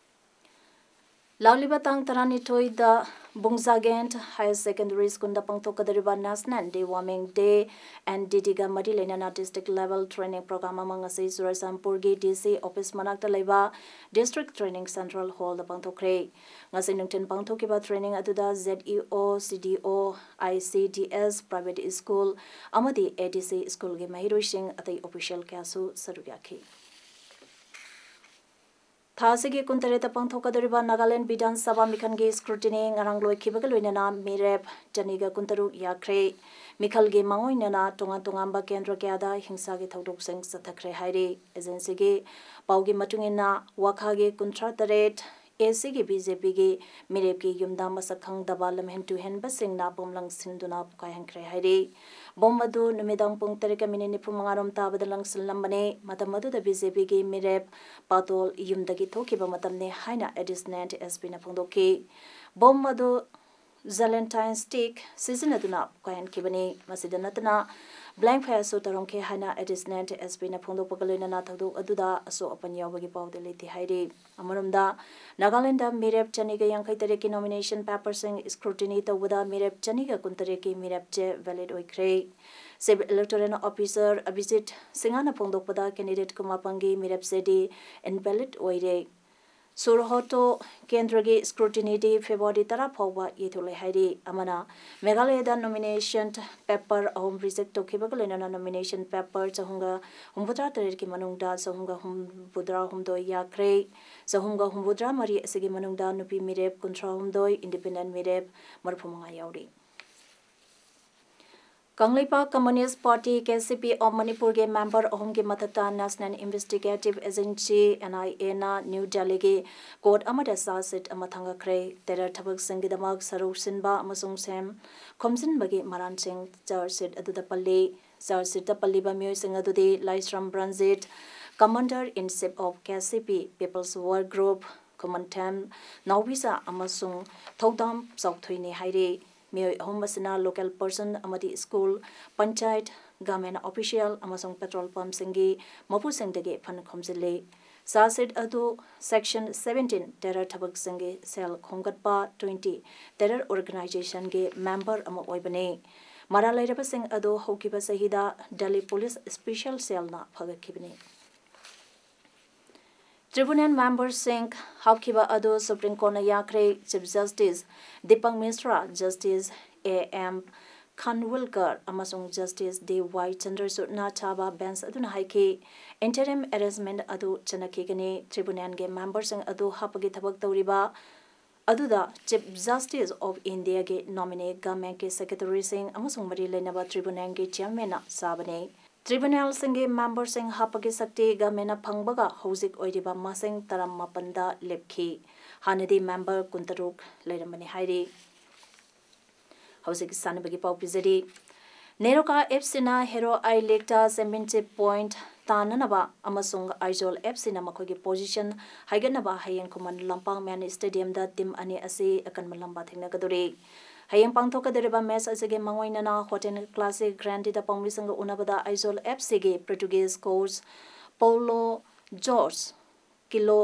ꯂꯥꯛꯂꯤꯕ ꯇꯥꯡ ꯇꯔꯥꯅꯤꯊꯣꯏꯗ ꯕꯨꯡꯖꯥꯒꯦꯟ Higher Secondary Schoolꯗ ꯄꯥꯡꯊꯣꯛꯀꯗꯧꯔꯤꯕ National Deworming Day, NDDꯒ ꯃꯔꯤ ꯂꯩꯅꯅ district level training program ꯑꯃ ꯉꯁꯤ ꯆꯨꯔꯆꯥꯟꯄꯨꯔꯒꯤ DC office ꯃꯅꯥꯛꯇ ꯂꯩꯕ District Training Central Hallꯗ ꯄꯥꯡꯊꯣꯛꯈ꯭ꯔꯦ꯫ ꯉꯁꯤ ꯅꯨꯡꯊꯤꯜ ꯄꯥꯡꯊꯣꯛꯈꯤꯕ training ꯑꯗꯨꯗ ZEO, CDO, ICDS, private school ꯑꯃꯗꯤ ADC schoolꯒꯤ ꯃꯍꯩꯔꯣꯏꯁꯤꯡ, ꯑꯇꯩ official ꯀꯌꯥꯁꯨ ꯁꯔꯨꯛ ꯌꯥꯈꯤ꯫ ꯊꯥ ꯑꯁꯤꯒꯤ ꯀꯨꯟꯇꯔꯦꯠꯇ ꯄꯥꯡꯊꯣꯛꯀꯗꯧꯔꯤꯕ ꯅꯥꯒꯥꯂꯦꯟ ꯕꯤꯙꯥꯟ ꯁꯚꯥ ꯃꯤꯈꯜꯒꯤ scrutiny ꯉꯔꯥꯡ ꯂꯣꯏꯈꯤꯕꯒ ꯂꯣꯏꯅꯅ ꯃꯤꯔꯦꯞ ꯆꯅꯤꯒ ꯀꯨꯟꯇꯔꯨꯛ ꯌꯥꯈ꯭ꯔꯦ꯫ ꯃꯤꯈꯜꯒꯤ ꯃꯥꯡꯑꯣꯏꯅꯅ ꯇꯣꯉꯥꯟ ꯇꯣꯉꯥꯟꯕ ꯀꯦꯟꯗ꯭ꯔ ꯀꯌꯥꯗ ꯍꯤꯡꯁꯥꯒꯤ ꯊꯧꯗꯣꯛꯁꯤꯡ ꯆꯠꯊꯈ꯭ꯔꯦ ꯍꯥꯏꯔꯤ꯫ Agencyꯒꯤ ꯄꯥꯎꯒꯤ ꯃꯇꯨꯡ ꯏꯟꯅ, ꯋꯥꯈꯥꯒꯤ ꯀꯨꯟꯊ꯭ꯔꯥ ꯇꯔꯦꯠ, ACꯒꯤ BJPꯒꯤ ꯃꯤꯔꯦꯞꯀꯤ ꯌꯨꯝꯗ ꯃꯁꯛ ꯈꯪꯗꯕ ꯂꯝꯍꯦꯟ ꯇꯨꯍꯦꯟꯕꯁꯤꯡꯅ ꯕꯣꯝ ꯂꯪꯁꯤꯟꯗꯨꯅ ꯄꯣꯈꯥꯏꯍꯟꯈ꯭ꯔꯦ ꯍꯥꯏꯔꯤ꯫ ꯕꯣꯝ ꯑꯗꯨ ꯅꯨꯃꯤꯗꯥꯡ ꯄꯨꯡ ꯇꯔꯦꯠꯀ ꯃꯤꯅꯤꯠ ꯅꯤꯐꯨ ꯃꯉꯥ ꯔꯣꯝ ꯇꯥꯕꯗ ꯂꯪꯁꯤꯜꯂꯝꯕꯅꯤ꯫ ꯃꯇꯝ ꯑꯗꯨꯗ BJPꯒꯤ ꯃꯤꯔꯦꯞ ꯄꯥꯇꯣꯜ ꯌꯨꯝꯗꯒꯤ ꯊꯣꯛꯈꯤꯕ ꯃꯇꯝꯅꯤ ꯍꯥꯏꯅ Additional SPꯅ ꯐꯣꯡꯗꯣꯛꯈꯤ꯫ ꯕꯣꯝ ꯑꯗꯨ Gelatine stick ꯁꯤꯖꯤꯟꯅꯗꯨꯅ ꯄꯣꯈꯥꯏꯍꯟꯈꯤꯕꯅꯤ꯫ ꯃꯁꯤꯗ ꯅꯠꯇꯅ blank fireꯁꯨ ꯇꯧꯔꯝꯈꯤ ꯍꯥꯏꯅ Additional SPꯅ ꯐꯣꯡꯗꯣꯛꯄꯒ ꯂꯣꯏꯅꯅ ꯊꯧꯗꯣꯛ ꯑꯗꯨꯗ ꯑꯁꯣꯛ ꯑꯄꯟ ꯌꯥꯎꯕꯒꯤ ꯄꯥꯎꯗꯤ ꯂꯩꯇꯦ ꯍꯥꯏꯔꯤ꯫ ꯑꯃꯔꯣꯝꯗ, ꯅꯥꯒꯥꯂꯦꯟꯗ ꯃꯤꯔꯦꯞ ꯆꯅꯤꯒ ꯌꯥꯡꯈꯩ ꯇꯔꯦꯠꯀꯤ nomination paperꯁꯤꯡ scrutiny ꯇꯧꯕꯗ ꯃꯤꯔꯦꯞ ꯆꯅꯤꯒ ꯀꯨꯟꯇꯔꯦꯠꯀꯤ ꯃꯤꯔꯦꯞ ꯆꯦ valid ꯑꯣꯏꯈ꯭ꯔꯦ꯫ Chief Electoral Officer ꯑꯚꯤꯖꯤꯠ ꯁꯤꯡꯍꯅ ꯐꯣꯡꯗꯣꯛꯄꯗ candidate ꯀꯨꯟꯃꯥꯄꯟꯒꯤ ꯃꯤꯔꯦꯞ ꯆꯦꯗꯤ invalid ꯑꯣꯏꯔꯦ꯫ ꯁꯨꯔꯍꯣꯇꯣ ꯀꯦꯟꯗ꯭ꯔꯒꯤ scrutinyꯗꯤ February ꯇꯔꯥ ꯐꯥꯎꯕ ꯌꯩꯊꯣꯛꯂꯦ ꯍꯥꯏꯔꯤ꯫ ꯑꯃꯅ, ꯃꯦꯘꯥꯂꯌꯗ nomination paper ꯑꯍꯨꯝ reject ꯇꯧꯈꯤꯕꯒ ꯂꯣꯏꯅꯅ nomination paper ꯆꯍꯨꯝꯒ ꯍꯨꯝꯐꯨꯇꯔꯥ ꯇꯔꯦꯠꯀꯤ ꯃꯅꯨꯡꯗ ꯆꯍꯨꯝꯒ ꯍꯨꯝꯐꯨꯇꯔꯥ ꯍꯨꯝꯗꯣꯏ ꯌꯥꯈ꯭ꯔꯦ꯫ ꯆꯍꯨꯝꯒ ꯍꯨꯝꯐꯨꯇꯔꯥ ꯃꯔꯤ ꯑꯁꯤꯒꯤ ꯃꯅꯨꯡꯗ ꯅꯨꯄꯤ ꯃꯤꯔꯦꯞ ꯀꯨꯟꯊ꯭ꯔꯥ ꯍꯨꯝꯗꯣꯏ, independent ꯃꯤꯔꯦꯞ ꯃꯔꯤꯐꯨ ꯃꯉꯥ ꯌꯥꯎꯔꯤ꯫ Kangleipak Communist Party, KCP of ꯃꯅꯤꯄꯨꯔꯒꯤ member ꯑꯍꯨꯝꯒꯤ ꯃꯊꯛꯇ National Investigative Agency, NIAꯅ New Delhiꯒꯤ court ꯑꯃꯗ charge sheet ꯑꯃ ꯊꯥꯡꯒꯠꯈ꯭ꯔꯦ꯫ Terror ꯊꯕꯛꯁꯤꯡꯒꯤꯗꯃꯛ ꯁꯔꯨꯛ ꯁꯤꯟꯕ ꯑꯃꯁꯨꯡ ꯁꯦꯝ ꯈꯣꯝꯖꯤꯟꯕꯒꯤ ꯃꯔꯥꯜꯁꯤꯡ charge sheet ꯑꯗꯨꯗ ꯄꯜꯂꯤ꯫ Charge sheetꯇ ꯄꯜꯂꯤꯕ ꯃꯤꯑꯣꯏꯁꯤꯡ ꯑꯗꯨꯗꯤ ꯂꯥꯏꯁ꯭ꯔꯝ ꯕ꯭ꯔꯟꯖꯤꯠ, Commander in Chief of KCP People's War Group, ꯈꯨꯃꯟꯊꯦꯝ ꯅꯥꯎꯕꯤꯖꯥ ꯑꯃꯁꯨꯡ ꯊꯧꯗꯥꯝ ꯆꯥꯎꯊꯣꯏꯅꯤ ꯍꯥꯏꯔꯤ꯫ ꯃꯤꯑꯣꯏ ꯑꯍꯨꯝ ꯑꯁꯤꯅ local person ꯑꯃꯗꯤ school, ꯄꯟꯆꯥꯌꯠ, government official ꯑꯃꯁꯨꯡ petrol pumpꯁꯤꯡꯒꯤ ꯃꯄꯨꯁꯤꯡꯗꯒꯤ fund ꯈꯣꯝꯖꯤꯜꯂꯤ꯫ Charge sheet ꯑꯗꯨ section seventeen terror ꯊꯕꯛꯁꯤꯡꯒꯤ ꯁꯦꯜ ꯈꯣꯝꯒꯠꯄ, twenty terror organizationꯒꯤ member ꯑꯃ ꯑꯣꯏꯕꯅꯤ꯫ ꯃꯔꯥꯜ ꯂꯩꯔꯕꯁꯤꯡ ꯑꯗꯨ ꯍꯧꯈꯤꯕ ꯆꯍꯤꯗ Delhi Police Special Cellꯅ ꯐꯒꯠꯈꯤꯕꯅꯤ꯫ Tribunal memberꯁꯤꯡ ꯍꯥꯞꯈꯤꯕ ꯑꯗꯨ Supreme Courtꯅ ꯌꯥꯈ꯭ꯔꯦ꯫ Chief Justice Deepak Misra, Justice A M ꯈꯥꯟꯋꯤꯜꯀꯔ ꯑꯃꯁꯨꯡ ꯖꯁꯇꯤꯁ ꯗꯤ ꯋꯥꯏ ꯆꯟꯗ꯭ꯔꯆꯨꯗꯅ ꯆꯥꯕ ꯕꯦꯟꯆ ꯑꯗꯨꯅ ꯍꯥꯏꯈꯤ, interim arrangement ꯑꯗꯨ ꯆꯠꯅꯈꯤꯒꯅꯤ꯫ ꯇ꯭ꯔꯤꯕꯨꯅꯦꯜꯒꯤ ꯃꯦꯝꯕꯔꯁꯤꯡ ꯑꯗꯨ ꯍꯥꯞꯄꯒꯤ ꯊꯕꯛ ꯇꯧꯔꯤꯕ ꯑꯗꯨꯗ Chief Justice of Indiaꯒꯤ nominee, governmentꯀꯤ secretaryꯁꯤꯡ ꯑꯃꯁꯨꯡ ꯃꯔꯤ ꯂꯩꯅꯕ ꯇ꯭ꯔꯤꯕꯨꯅꯦꯜꯒꯤ chairmanꯅ ꯆꯥꯕꯅꯤ꯫ ꯇ꯭ꯔꯤꯕꯨꯅꯦꯜꯁꯤꯡꯒꯤ ꯃꯦꯝꯕꯔꯁꯤꯡ ꯍꯥꯞꯄꯒꯤ ꯁꯛꯇꯤ governmentꯅ ꯐꯪꯕꯒ ꯍꯧꯖꯤꯛ ꯑꯣꯏꯔꯤꯕ ꯃꯁꯤꯡ ꯇꯔꯥꯃꯥꯄꯟꯗ ꯂꯦꯞꯈꯤ꯫ ꯍꯥꯟꯅꯗꯤ ꯃꯦꯝꯕꯔ ꯀꯨꯟꯇꯔꯨꯛ ꯂꯩꯔꯝꯕꯅꯤ ꯍꯥꯏꯔꯤ꯫ ꯍꯧꯖꯤꯛ ꯁꯥꯟꯅꯕꯒꯤ ꯄꯥꯎ ꯄꯤꯖꯔꯤ꯫ ꯅꯦꯔꯣꯀꯥ ꯑꯦꯐ ꯁꯤꯅ ꯍꯦꯔꯣ ꯑꯥꯏ ꯂꯤꯒꯇ championship point ꯇꯥꯟꯅꯅꯕ ꯑꯃꯁꯨꯡ ꯑꯥꯏꯖꯣꯜ ꯑꯦꯐ ꯁꯤꯅ ꯃꯈꯣꯏꯒꯤ position ꯍꯥꯏꯒꯠꯅꯕ ꯍꯌꯦꯡ ꯈꯨꯃꯟ ꯂꯝꯄꯥꯛ ꯃꯦꯟ stadiumꯗ team ꯑꯅꯤ ꯑꯁꯤ ꯑꯀꯟꯕ ꯂꯝꯕꯥ ꯊꯦꯡꯅꯒꯗꯧꯔꯤ꯫ ꯍꯌꯦꯡ ꯄꯥꯡꯊꯣꯛꯀꯗꯧꯔꯤꯕ match ꯑꯁꯤꯒꯤ ꯃꯥꯡꯑꯣꯏꯅꯅ Hotel Classic Grandieꯗ ꯄꯥꯎꯃꯤꯁꯤꯡꯒ ꯎꯅꯕꯗ ꯑꯥꯏꯖꯣꯜ ꯑꯦꯐ ꯁꯤꯒꯤ Portuguese coach Paulo Jorge ꯀꯤꯂꯣ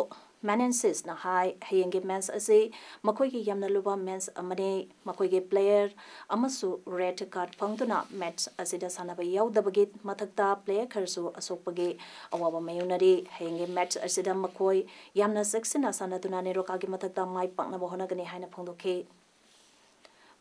ꯃꯦꯅꯦꯟꯁꯤꯁꯅ ꯍꯥꯏ, ꯍꯌꯦꯡꯒꯤ match ꯑꯁꯤ ꯃꯈꯣꯏꯒꯤ ꯌꯥꯝꯅ ꯂꯨꯕ match ꯑꯃꯅꯤ꯫ ꯃꯈꯣꯏꯒꯤ player ꯑꯃꯁꯨ red card ꯐꯪꯗꯨꯅ match ꯑꯁꯤꯗ ꯁꯥꯟꯅꯕ ꯌꯥꯎꯗꯕꯒꯤ ꯃꯊꯛꯇ player ꯈꯔꯁꯨ ꯑꯁꯣꯛꯄꯒꯤ ꯑꯋꯥꯕ ꯃꯥꯌꯣꯛꯅꯔꯤ꯫ ꯍꯌꯦꯡꯒꯤ match ꯑꯁꯤꯗ ꯃꯈꯣꯏ ꯌꯥꯝꯅ ꯆꯦꯛꯁꯤꯟꯅ ꯁꯥꯟꯅꯗꯨꯅ ꯅꯦꯔꯣꯀꯥꯒꯤ ꯃꯊꯛꯇ ꯃꯥꯏ ꯄꯥꯛꯅꯕ ꯍꯣꯠꯅꯒꯅꯤ ꯍꯥꯏꯅ ꯐꯣꯡꯗꯣꯛꯈꯤ꯫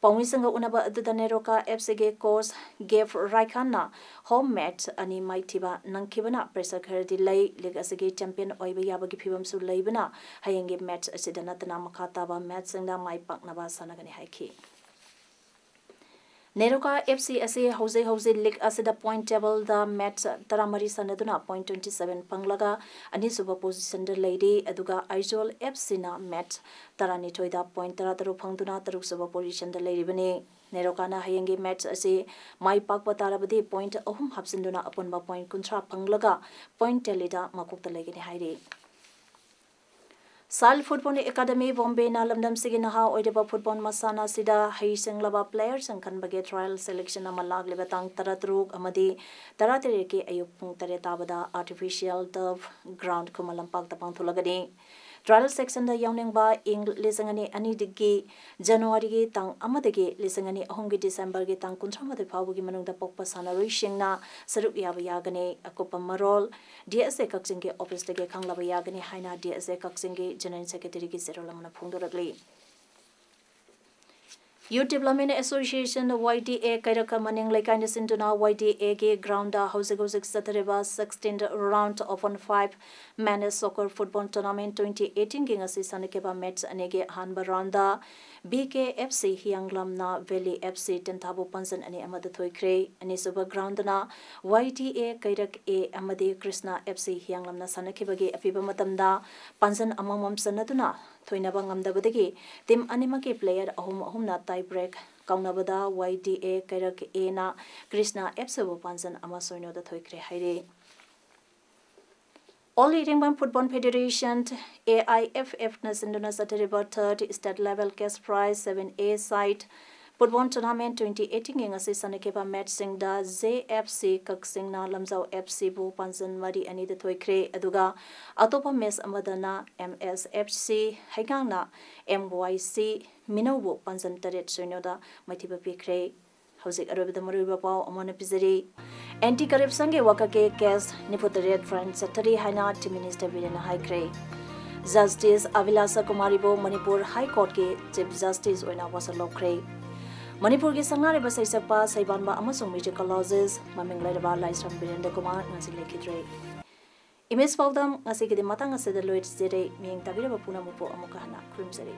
ꯄꯥꯎꯃꯤꯁꯤꯡꯒ ꯎꯅꯕ ꯑꯗꯨꯗ ꯅꯦꯔꯣꯀꯥ ꯑꯦꯐ ꯁꯤꯒꯤ coach ꯒꯦꯐ ꯔꯥꯏꯈꯥꯟꯅ home match ꯑꯅꯤ ꯃꯥꯏꯊꯤꯕ ꯅꯪꯈꯤꯕꯅ pressure ꯈꯔꯗꯤ ꯂꯩ꯫ League ꯑꯁꯤꯒꯤ champion ꯑꯣꯏꯕ ꯌꯥꯕꯒꯤ ꯐꯤꯕꯝꯁꯨ ꯂꯩꯕꯅ ꯍꯌꯦꯡꯒꯤ match ꯑꯁꯤꯗ ꯅꯠꯇꯅ ꯃꯈꯥ ꯇꯥꯕ matchꯁꯤꯡꯗ ꯃꯥꯏ ꯄꯥꯛꯅꯕ ꯁꯥꯟꯅꯒꯅꯤ ꯍꯥꯏꯈꯤ꯫ ꯅꯦꯔꯣꯀꯥ ꯑꯦꯐ ꯁꯤ ꯑꯁꯤ ꯍꯧꯖꯤꯛ ꯍꯧꯖꯤꯛ league ꯑꯁꯤꯗ point tableꯗ match ꯇꯔꯥꯃꯔꯤ ꯁꯥꯟꯅꯗꯨꯅ point twenty seven ꯐꯪꯂꯒ ꯑꯅꯤꯁꯨꯕ positionꯗ ꯂꯩꯔꯤ, ꯑꯗꯨꯒ ꯑꯥꯏꯖꯣꯜ ꯑꯦꯐ ꯁꯤꯅ match ꯇꯔꯥꯅꯤꯊꯣꯏꯗ point ꯇꯔꯥꯇꯔꯨꯛ ꯐꯪꯗꯨꯅ ꯇꯔꯨꯛꯁꯨꯕ positionꯗ ꯂꯩꯔꯤꯕꯅꯤ꯫ ꯅꯦꯔꯣꯀꯥꯅ ꯍꯌꯦꯡꯒꯤ match ꯑꯁꯤ ꯃꯥꯏ ꯄꯥꯛꯄ ꯇꯥꯔꯕꯗꯤ point ꯑꯍꯨꯝ ꯍꯥꯞꯆꯤꯟꯗꯨꯅ ꯑꯄꯨꯟꯕ point ꯀꯨꯟꯊ꯭ꯔꯥ ꯐꯪꯂꯒ point tallyꯗ ꯃꯀꯣꯛꯇ ꯂꯩꯒꯅꯤ ꯍꯥꯏꯔꯤ꯫ ꯁꯥꯏꯜ ꯐꯨꯠꯕꯣꯜ ꯑꯦꯀꯥꯗꯃꯤ ꯕꯣꯝꯕꯦꯅ ꯂꯝꯗꯝꯁꯤꯒꯤ ꯅꯍꯥ ꯑꯣꯏꯔꯤꯕ ꯐꯨꯠꯕꯣꯜ ꯃꯁꯥꯟꯅ ꯑꯁꯤꯗ ꯍꯩꯁꯤꯡꯂꯕ playerꯁꯤꯡ ꯈꯟꯕꯒꯤ trial selection ꯑꯃ ꯂꯥꯛꯂꯤꯕ ꯇꯥꯡ ꯇꯔꯥꯇꯔꯨꯛ ꯑꯃꯗꯤ ꯇꯔꯥꯇꯔꯦꯠꯀꯤ ꯑꯌꯨꯛ ꯄꯨꯡ ꯇꯔꯦꯠ ꯇꯥꯕꯗ artificial turf ground ꯈꯨꯃꯟ ꯂꯝꯄꯥꯛꯇ ꯄꯥꯡꯊꯣꯛꯂꯒꯅꯤ꯫ Trial sectionꯗ ꯌꯥꯎꯅꯤꯡꯕ ꯏꯪ ꯂꯤꯁꯤꯡ ꯑꯅꯤ ꯑꯅꯤꯗꯒꯤ Januaryꯒꯤ ꯇꯥꯡ ꯑꯃꯗꯒꯤ ꯂꯤꯁꯤꯡ ꯑꯅꯤ ꯑꯍꯨꯝꯒꯤ Decemberꯒꯤ ꯇꯥꯡ ꯀꯨꯟꯊ꯭ꯔꯥ ꯃꯥꯊꯣꯏ ꯐꯥꯎꯕꯒꯤ ꯃꯅꯨꯡꯗ ꯄꯣꯛꯄ ꯁꯥꯟꯅꯔꯣꯏꯁꯤꯡꯅ ꯁꯔꯨꯛ ꯌꯥꯕ ꯌꯥꯒꯅꯤ꯫ ꯑꯀꯨꯞꯄ ꯃꯔꯣꯜ ꯗꯤ ꯑꯦꯁ ꯑꯦ ꯀꯛꯆꯤꯡꯒꯤ officeꯇꯒꯤ ꯈꯪꯂꯕ ꯌꯥꯒꯅꯤ ꯍꯥꯏꯅ ꯗꯤ ꯑꯦꯁ ꯑꯦ ꯀꯛꯆꯤꯡꯒꯤ General Secretaryꯒꯤ ꯆꯦꯔꯣꯜ ꯑꯃꯅ ꯐꯣꯡꯗꯣꯔꯛꯂꯤ꯫ Youth Development Association, Y D A, ꯀꯩꯔꯛ ꯃꯅꯤꯡ ꯂꯩꯀꯥꯏꯅ ꯁꯤꯟꯗꯨꯅ Y D A ꯒꯤ ground ꯗ ꯍꯧꯖꯤꯛ ꯍꯧꯖꯤꯛ ꯆꯠꯊꯔꯤꯕ sixteenth round Open Five Men's Soccer Football Tournament twenty eighteen ꯒꯤ ꯉꯁꯤ ꯁꯥꯟꯅꯈꯤꯕ match ꯑꯅꯤꯒꯤ ꯑꯍꯥꯟꯕ round ꯗ B K F C ꯍꯤꯌꯥꯡꯂꯝꯅ Valley F C ꯇꯦꯟꯊꯥꯕꯨ ꯄꯥꯟꯖꯟ ꯑꯅꯤ ꯑꯃꯗ ꯊꯣꯏꯈ꯭ꯔꯦ꯫ ꯑꯅꯤꯁꯨꯕ ground ꯗꯅ Y D A ꯀꯩꯔꯛ A ꯑꯃꯗꯤ ꯀ꯭ꯔꯤꯁꯅ F C ꯍꯤꯌꯥꯡꯂꯝꯅ ꯁꯥꯟꯅꯈꯤꯕꯒꯤ ꯑꯄꯤꯕ ꯃꯇꯝꯗ ꯄꯥꯟꯖꯟ ꯑꯃꯃꯝ ꯆꯟꯅꯗꯨꯅ ꯊꯣꯏꯅꯕ ꯉꯝꯗꯕꯗꯒꯤ team ꯑꯅꯤꯃꯛꯀꯤ player ꯑꯍꯨꯝ ꯑꯍꯨꯝꯅ tie break ꯀꯥꯎꯅꯕꯗ Y D A ꯀꯩꯔꯛ A ꯅ ꯀ꯭ꯔꯤꯁꯅ F C ꯕꯨ ꯄꯥꯟꯖꯟ ꯑꯃ ꯁꯣꯏꯅꯣꯗ ꯊꯣꯏꯈ꯭ꯔꯦ ꯍꯥꯏꯔꯤ꯫ All Irengban Football Federation, A I F F ꯅ ꯁꯤꯟꯗꯨꯅ ꯆꯠꯊꯔꯤꯕ third state level cash prize seven A side football tournament twenty eighteen ꯒꯤ ꯉꯁꯤ ꯁꯥꯟꯅꯈꯤꯕ match ꯁꯤꯡꯗ J F C ꯀꯛꯆꯤꯡꯅ ꯂꯝꯖꯥꯎ F C ꯕꯨ ꯄꯥꯟꯖꯟ ꯃꯔꯤ ꯑꯅꯤꯗ ꯊꯣꯏꯈ꯭ꯔꯦ꯫ ꯑꯗꯨꯒ ꯑꯇꯣꯞꯄ match ꯑꯃꯗꯅ M S F C ꯍꯩꯉꯥꯡꯅ M Y C ꯃꯤꯅꯧꯕꯨ ꯄꯥꯟꯖꯟ ꯇꯔꯦꯠ ꯁꯣꯏꯅꯣꯗ ꯃꯥꯏꯊꯤꯕ ꯄꯤꯈ꯭ꯔꯦ꯫ ꯍꯧꯖꯤꯛ ꯑꯔꯣꯏꯕꯗ ꯃꯔꯨꯑꯣꯏꯕ ꯄꯥꯎ ꯑꯃꯨꯛ ꯍꯟꯅ ꯄꯤꯖꯔꯤ꯫ Anti Corruption ꯒꯤ ꯋꯥꯀꯠꯀꯤ case ꯅꯤꯐꯨ ꯇꯔꯦꯠ ꯐ꯭ꯔꯟ ꯆꯠꯊꯔꯤ ꯍꯥꯏꯅ Chief Minister ꯕꯤꯔꯦꯟꯅ ꯍꯥꯏꯈ꯭ꯔꯦ꯫ Justice Abhilasha Kumaribu Manipur High Court ꯀꯤ Chief Justice ꯑꯣꯏꯅ ꯋꯥꯁꯛ ꯂꯧꯈ꯭ꯔꯦ꯫ ꯃꯅꯤꯄꯨꯔꯒꯤ ꯁꯛꯅꯥꯏꯔꯕ ꯁꯩꯁꯛꯄ, ꯁꯩꯕꯥꯟꯕ ꯑꯃꯁꯨꯡ musicologist ꯃꯃꯤꯡ ꯂꯩꯔꯕ ꯂꯥꯏꯁ꯭ꯔꯝ ꯕꯤꯔꯦꯟꯗ꯭ꯔ ꯀꯨꯃꯥꯔ ꯉꯁꯤ ꯂꯩꯈꯤꯗ꯭ꯔꯦ꯫ Image ꯄꯥꯎꯗꯝ ꯉꯁꯤꯒꯤꯗꯤ ꯃꯇꯥꯡ ꯑꯁꯤꯗ ꯂꯣꯏꯁꯤꯟꯖꯔꯦ꯫ ꯃꯤꯠꯌꯦꯡ ꯇꯥꯕꯤꯔꯕ ꯄꯨꯝꯅꯃꯛꯄꯨ ꯑꯃꯨꯛꯀ ꯍꯟꯅ ꯈꯨꯔꯨꯝꯖꯔꯤ꯫